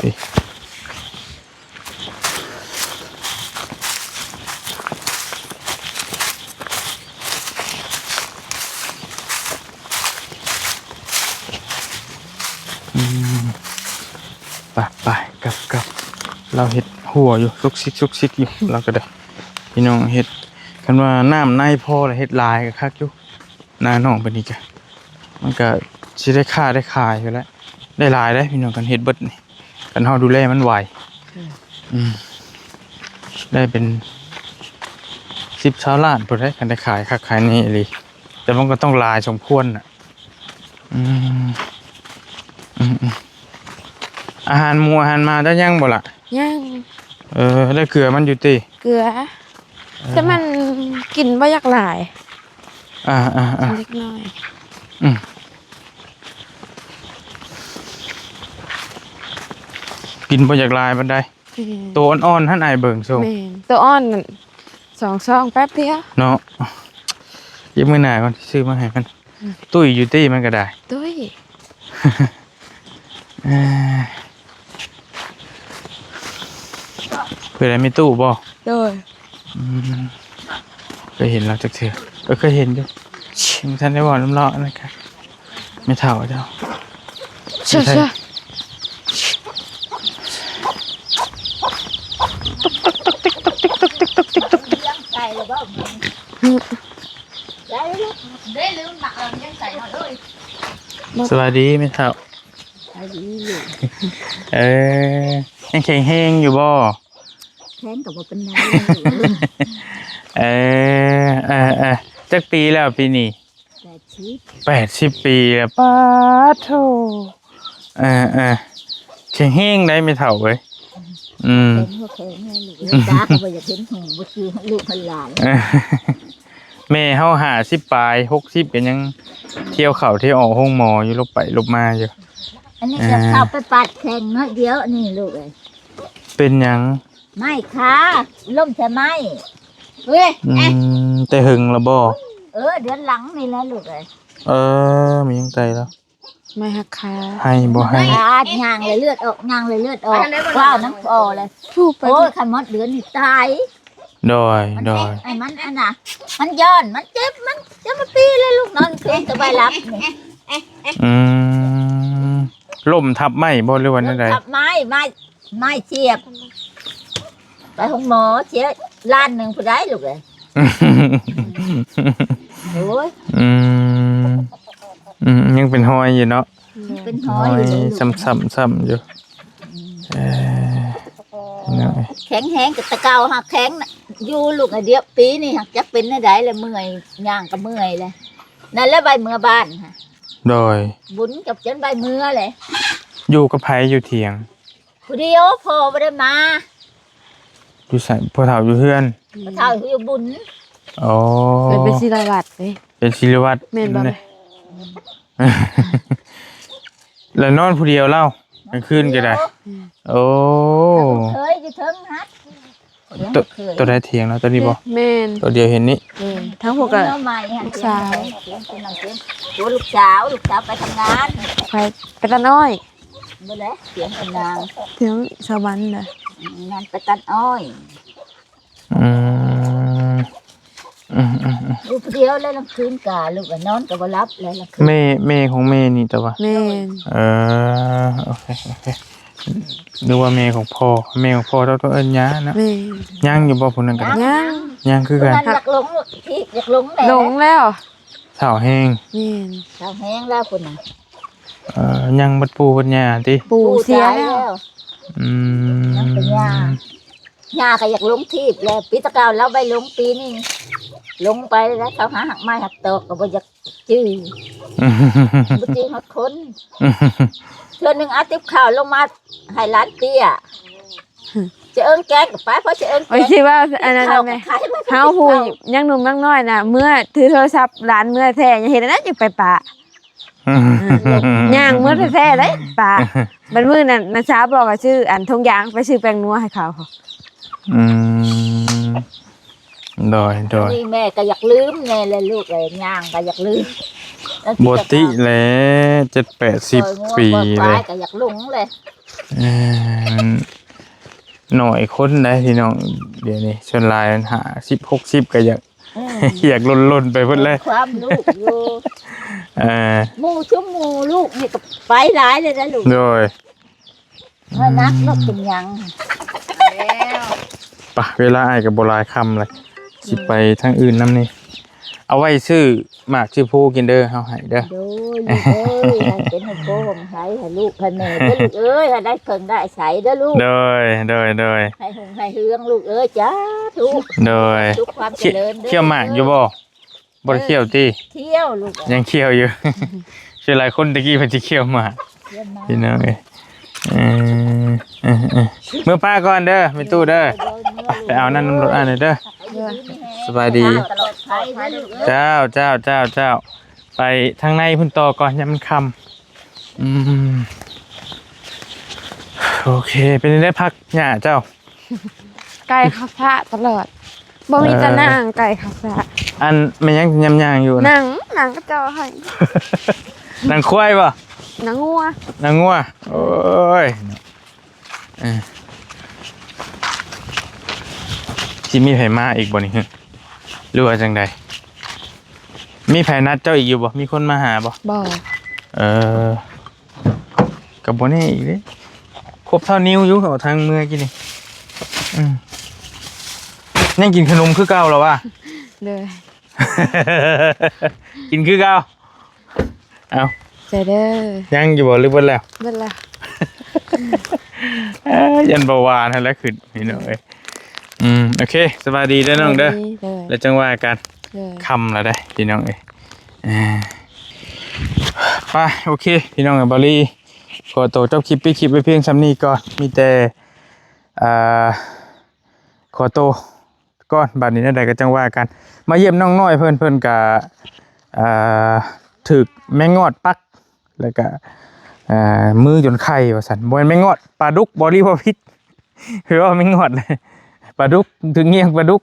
ນີ້. ໄປ ກັບ ກັບ ລາວເຮັດຮົ້ວຢູ່ ຊຸກຊິກ ຊຸກຊິກຢູ່ ລາວກໍໄດ້ ພີ່ນ້ອງເຮັດ ຄັນວ່ານ້ຳໃນພໍລະເຮັດຫຼາຍກໍຄັກຢູ່ ນານ້ອງເພິ່ນນີ້ກະ ມັນກະຊິໄດ້ຄ້າໄດ້ຂາຍຢູ່ແຫຼະ ໄດ້ຫຼາຍເດ້ພີ່ນ້ອງ ຄັນເຮັດເບິດນີ້ ຄັນເຮົາດູແລມັນໄວ ອືມ ອືມ ໄດ້ເປັນສິບຊາວລ້ານພຸ້ນເດ້ ຄັນໄດ້ຂາຍຄັກຂາຍແນ່ອີ່ຫຼີ ແຕ່ມັນກໍຕ້ອງຫຼາຍສົມຄວນນະ ອືມ ອືມ ອືມ ອາຫານໝູອາຫານໝາເຈົ້າຍັງບໍ່ລະ? ຍັງ ເອີ ແລ້ວເກືອມັນຢູ່ຕິ? ເກືອ ເອີ ແຕ່ມັນກິນບໍ່ຢາກຫຼາຍ ອ່າໆໆ ເລັກນ້ອຍ ອືມ ກິນບໍ່ຢາກຫຼາຍປານໃດ ແມ່ນ ໂຕອ່ອນໆຫັ້ນອ້າຍເບິ່ງໂຊ ແມ່ນ ໂຕອ່ອນນັ້ນສອງຊອງແປັບດຽວເນາະ ດຽວມື້ໜ້າກ່ອນຊິຊື້ມາໃຫ້ມັນ ອືມ ຕຸ້ຍຢູ່ຕິມັນກໍໄດ້ ຕຸ້ຍ ເອີ ເປັນໃດ ມີຕູ້ບໍ່? ໂດຍ ອືມ ເຄີຍເຫັນລາວຈັກເທື່ອ? ເອີ ເຄີຍເຫັນຢູ່ ຍັງບໍ່ທັນໄດ້ເວົ້ານຳລາວ ອັນນັ້ນກະ ແມ່ເຖົ້າເຈົ້າ ເຊື່ອ ເຊື່ອ ສະບາຍດີແມ່ເຖົ້າ ສະບາຍດີລູກ ເອີ ຍັງແຂງແຮງຢູ່ບໍ່? ແຂງກໍບໍ່ປານໃດ ເອີ ເອີ ເອີ ຈັກປີແລ້ວປີນີ້? ແປດສິບ ແປດສິບປີແລ້ວ ປາດໂທ້ ເອີ ເອີ ແຂງແຮງໄດ໋ແມ່ເຖົ້າເອີຍ ອືມ ເຫັນຫົວແຂງແຮງ ລູກຕາກໍບໍ່ຢາກເຫັນຫູ ບໍ່ຄືລູກເຫັນຫຼານ ແມ່ເຮົາຫ້າສິບປາຍ ຫົກສິບ ກໍຍັງທ່ຽວເຂົ້າທ່ຽວອອກໂຮງໝໍຢູ່ ຫຼົບໄປຫຼົບມາຢູ່ ອັນນີ້ກໍເຂົ້າໄປປາດແຂງໜ້ອຍດຽວນີ້ລູກເອີຍ ເປັນຫຍັງ? ໄມ້ຄາ ລົ້ມໃສ່ໄມ້ ເອີຍ ອືມ ແອະ ແຕ່ເຫິງລະບໍ່? ເອີ ເດືອນຫຼັງນີ້ແຫຼະລູກເອີຍ ເອີ ມີຫຍັງໃສ່ລະ? ໄມ້ຫັກຄາ ໃຫ້ບໍ່ໃຫ້? ອາດ ຍ່າງເລີຍເລືອດອອກ ຍ່າງເລີຍເລືອດອອກ ວ້າວ ນ້ຳອໍເລີຍ ໂອ້ຍ ຄັນໝົດເດືອນນີ້ຕາຍ ໂດຍ ໂດຍ ໄອ້ມັນອັນນ່າ ມັນຢ້ານ ມັນເຈັບ ມັນຈະມາຕີເລີຍລູກ ນອນຄືນສະບາຍຫຼັບນີ້ ອືມ ລົ້ມທັບໄມ້ບໍ່ ຫຼືວ່າແນວໃດ? ທັບໄມ້ ໄມ້ ໄມ້ສຽບ ໄປໂຮງໝໍເສຍລ້ານໜຶ່ງພຸ້ນໃດ໋ລູກເອີຍ ໂອ້ຍ ອືມ ອືມ ຍັງເປັນຮອຍຢູ່ເນາະ ເປັນຮອຍຢູ່ ຮອຍຊ້ຳໆ ຊ້ຳຢູ່ ເອີ ພີ່ນ້ອງເອີຍ ແຂງແຮງ ແຕ່ເກົ່າຫາກແຂງຢູ່ລູກ ດຽວປີນີ້ຫາກຈັກເປັນແນວໃດລະ ເມື່ອຍ ຍ່າງກໍເມື່ອຍແຫຼະ ນັ້ນແຫຼະ ໄວ້ເມືອບ້ານ ໂດຍ ບຸນກັບຈົນໄວ້ເມືອແຫຼະ ຢູ່ກັບໃຜຢູ່ຖຽງ? ຜູ້ດຽວ ພໍ່ບໍ່ໄດ້ມາ ຢູ່ໃສ? ພໍ່ເຖົ້າຢູ່ເຮືອນ ພໍ່ເຖົ້າຢູ່ບຸນ ອໍ ເປັນ ເປັນສິລະວັດເດ້ ເປັນສິລະວັດ ແມ່ນບໍ່? ແລ້ວນອນຜູ້ດຽວລາວ ກາງຄືນກໍໄດ້ ອືມ ໂອ້ ເຄີຍຢູ່ເທິງຫັ້ນ ໂຕ ໂຕໃດຖຽງເນາະ ໂຕນີ້ບໍ່? ແມ່ນ ໂຕດຽວເຫັນນີ້ ເອີ ທາງພວກກໍ ລູກສາວ ໂອ້ ລູກສາວ ລູກສາວໄປທຳງານ ໄປ ໄປຕານ້ອຍ ບໍ່ແຫຼະ ຖຽງກັບນາງ ຖຽງສາວວັນນະ ອືມ ງານໄປຕັດອ້ອຍ ອືມ ອືມໆໆ ຢູ່ຜູ້ດຽວແລ້ວ ລາງຄືນກະລູກກໍນອນກໍບໍ່ຫຼັບແລ້ວ ລາງຄືນ ແມ່ ແມ່ຂອງແມ່ນີ້ຕະວະ ແມ່ນ ເອີ ໂອເຄ ໂອເຄ ຫຼືວ່າແມ່ຂອງພໍ່ ແມ່ຂອງພໍ່ເຈົ້າຕ້ອງເອີ້ນຍ່າເນາະ ແມ່ນ ຍັງຢູ່ບໍ່ຜູ້ນັ້ນກໍໄດ້ ຍັງ ຍັງຄືກັນ ຜູ້ນັ້ນຢາກລົງທີ່ ຢາກລົງແລ້ວ ລົງແລ້ວ ເຖົ້າແຮງ ແມ່ນ ເຖົ້າແຮງແລ້ວພຸ້ນນະ ເອີ ຍັງບັດປູ່ບັດຍ່າຕິ ປູ່ເສຍແລ້ວ ອືມ ຍັງແຕ່ຍ່າ ຍ່າກໍຢາກລົງທີ່ແລ້ວ ປີຕະເກົ່າລາວໄວ້ລົງ ປີນີ້ລົງໄປແລ້ວ ເຂົາຫາຫັກໄມ້ຫັກຕອກກໍບໍ່ຢາກຈື່ ບໍ່ຈື່ຮອດຄົນ ເທື່ອໜຶ່ງເອົາຕິບເຂົ້າລົງມາໃຫ້ຫຼານເຕ້ຍ ຈະເອີ້ງແກງກໍໄປ ເພາະຈະເອີ້ງແກງ ໂອ້ຍ ຊິວ່າອັນນັ້ນແມ່ ເຮົາຜູ້ຍັງໜຸ່ມຍັງນ້ອຍນະ ເມືອຖືໂທລະສັບຫຼານເມືອແທ້ ເຮັດອັນນັ້ນຈັ່ງໄປປະ ຍ່າງເມືອແທ້ໆເດ້ປະ ບັດມື້ນັ້ນນ້າສາວບອກໃຫ້ຊື້ອັນຖົງຢາງ ໄປຊື້ແປ້ງນົວໃຫ້ເຂົາ ອືມ ໂດຍ ໂດຍ ອັນນີ້ແມ່ກໍຢາກລືມແນ່ແຫຼະລູກເອີຍ ຍ່າງກໍຢາກລືມ ບໍ່ຕິແຫຼະ ເຈັດແປດສິບປີເລີຍ ກໍຢາກຫຼົງແຫຼະ ເອີ ໜ້ອຍຄົນໃດ໋ພີ່ນ້ອງ ດຽວນີ້ສ່ວນຫຼາຍມັນຫ້າສິບ ຫົກສິບ ກໍຢາກ ອືມ ຢາກຫຼົ່ນໆໄປເບິດແລ້ວ ຄວາມລູກຢູ່ ເອີ ໝູ່ຊຸມໝູ່ລູກນີ້ກໍໄປຫຼາຍເລີຍນະລູກ ໂດຍ ວ່າໜັກເນາະ ເປັນຫຍັງ ໄປ ເວລາອ້າຍກໍບໍ່ຫຼາຍຄ່ຳເລີຍ ຊິໄປທາງອື່ນນຳນີ້ ເອົາໄວ້ຊື້ໝາກຊື້ພູກິນເດີ ເຮົາໃຫ້ເດີ ໂດຍລູກເອີຍ ໃຫ້ເປັນໃຫ້ໂພໃຫ້ໃຫ້ລູກໃຫ້ແມ່ເດີລູກເອີຍ ໃຫ້ໄດ້ເພິ່ງໄດ້ອາໄສເດີລູກ ໂດຍ ໂດຍ ໂດຍ ໃຫ້ຮຸ່ງໃຫ້ເຮືອງລູກເອີຍ ສາທຸ ໂດຍ ສຸກຄວາມຈະເລີນເດີ ຂ້ຽວໝາກຢູ່ບໍ່? ບໍ່ໄດ້ຂ້ຽວຕິ? ຂ້ຽວລູກ ຍັງຂ້ຽວຢູ່ ສ່ວນຫຼາຍຄົນຕະກີ້ເພິ່ນຊິຂ້ຽວໝາກ ຂ້ຽວໝາກ ພີ່ນ້ອງເອີຍ ເອີ ເອີ ເອີ ເມືອປ້າກ່ອນເດີ ແມ່ຕູ້ເດີ ໂດຍ ໂດຍ ໄປເອົານັ້ນນຳລົດອ້າຍໜ່ອຍເດີ ໂດຍ ສະບາຍດີ ຕະຫຼອດໄພເດີລູກເອີຍ ເຈົ້າ ເຈົ້າ ເຈົ້າ ເຈົ້າ ໄປທາງໃນພຸ້ນຕໍ່ກ່ອນ ຍາມມັນຄ່ຳ ອືມ ໂອເຄ ເປັນຈັ່ງໃດຜັກຫຍ້າເຈົ້າ? ໄກ່ເຂົາສະຕະຫຼອດ ບໍ່ມີແຕ່ ເອີ ໜັງໄກ່ເຂົາສະ ອັນແມ່ນຫຍັງຍາມຍ່າງຢູ່ນະ? ໜັງ ໜັງເຂົາເຈົ້າໃຫ້ ໜັງຄວາຍບໍ່? ໜັງງົວ ໜັງງົວ ໂອ້ຍ ເອີ ຊິມີໃຜມາອີກບໍ່ນີ້ ຫຼືວ່າຈັ່ງໃດ? ມີໃຜນັດເຈົ້າອີກຢູ່ບໍ່? ມີຄົນມາຫາບໍ່? ບໍ່ ເອີ ກໍບໍ່ແນ່ອີກເດ້ ຄົບເທົ່ານິວຢູ່ ເອົາທາງເມືອກີ້ນີ້ ອືມ ຍັງກິນຂະໜົມຄືເກົ່າລະຫວາ? ໂດຍ ກິນຄືເກົ່າ ເອົາ ໃຈເດີ ຍັງຢູ່ບໍ່ ຫຼືເບິດແລ້ວ? ເບິດແລ້ວ ເອີ ຢ້ານເບົາຫວານຫັ້ນແຫຼະຂຶ້ນ ພີ່ນ້ອງເອີຍ ອືມ ໂອເຄ ສະບາຍດີເດີນ້ອງເດີ ສະບາຍດີ ໂດຍ ແລ້ວຈັ່ງວ່າກັນ ໂດຍ ຄ່ຳແລ້ວເດ້ ພີ່ນ້ອງເອີຍ ອ່າ ໄປ ໂອເຄ ພີ່ນ້ອງເອີຍ ບ່າວລີ ຂໍໂຕຈົບຄລິບ ປິດຄລິບໄວ້ພຽງສ່ຳນີ້ກ່ອນ ມີແຕ່ ອ່າ ຂໍໂຕກ່ອນ ບາດນີ້ແນວໃດກໍຈັ່ງວ່າກັນ ມາຢ້ຽມນ້ອງນ້ອຍເພິ່ນ ເພິ່ນກະ ອ່າ ຖືກແມງງອດປັກ ແລ້ວກະ ອ່າ ມືຈົນໄຂ້ວ່າຊັ້ນ ບໍ່ແມ່ນແມງງອດ ປາດຸກ ບໍ່ ຫຼືວ່າຜິດ ຄືວ່າແມງງອດ ປາດຸກ ຖືກງຽງປາດຸກ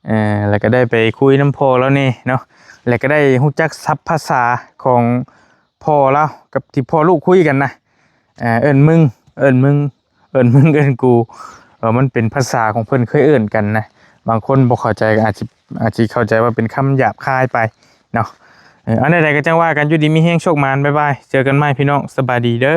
ເອີ ແລ້ວກໍໄດ້ໄປຄຸຍນຳພໍ່ລາວແດ່ເນາະ ແລ້ວກໍໄດ້ຮູ້ຈັກສັບພາສາຂອງພໍ່ລາວກັບທີ່ພໍ່ລູກຄຸຍກັນນະ ເອີ ເອີ້ນມຶງ ເອີ້ນມຶງ ເອີ້ນມຶງ ເອີ້ນກູ ເອີ ມັນເປັນພາສາຂອງເພິ່ນເຄີຍເອີ້ນກັນນະ ບາງຄົນບໍ່ເຂົ້າໃຈກໍອາດຊິ ອາດຊິເຂົ້າໃຈວ່າເປັນຄຳຫຍາບຄາຍໄປເນາະ ເອີ ອັນໃດໆກໍຈັ່ງວ່າກັນ ຢູ່ດີມີແຮງ ໂຊກໝານ ບາຍບາຍ ເຈີກັນໃໝ່ພີ່ນ້ອງ ສະບາຍດີເດີ.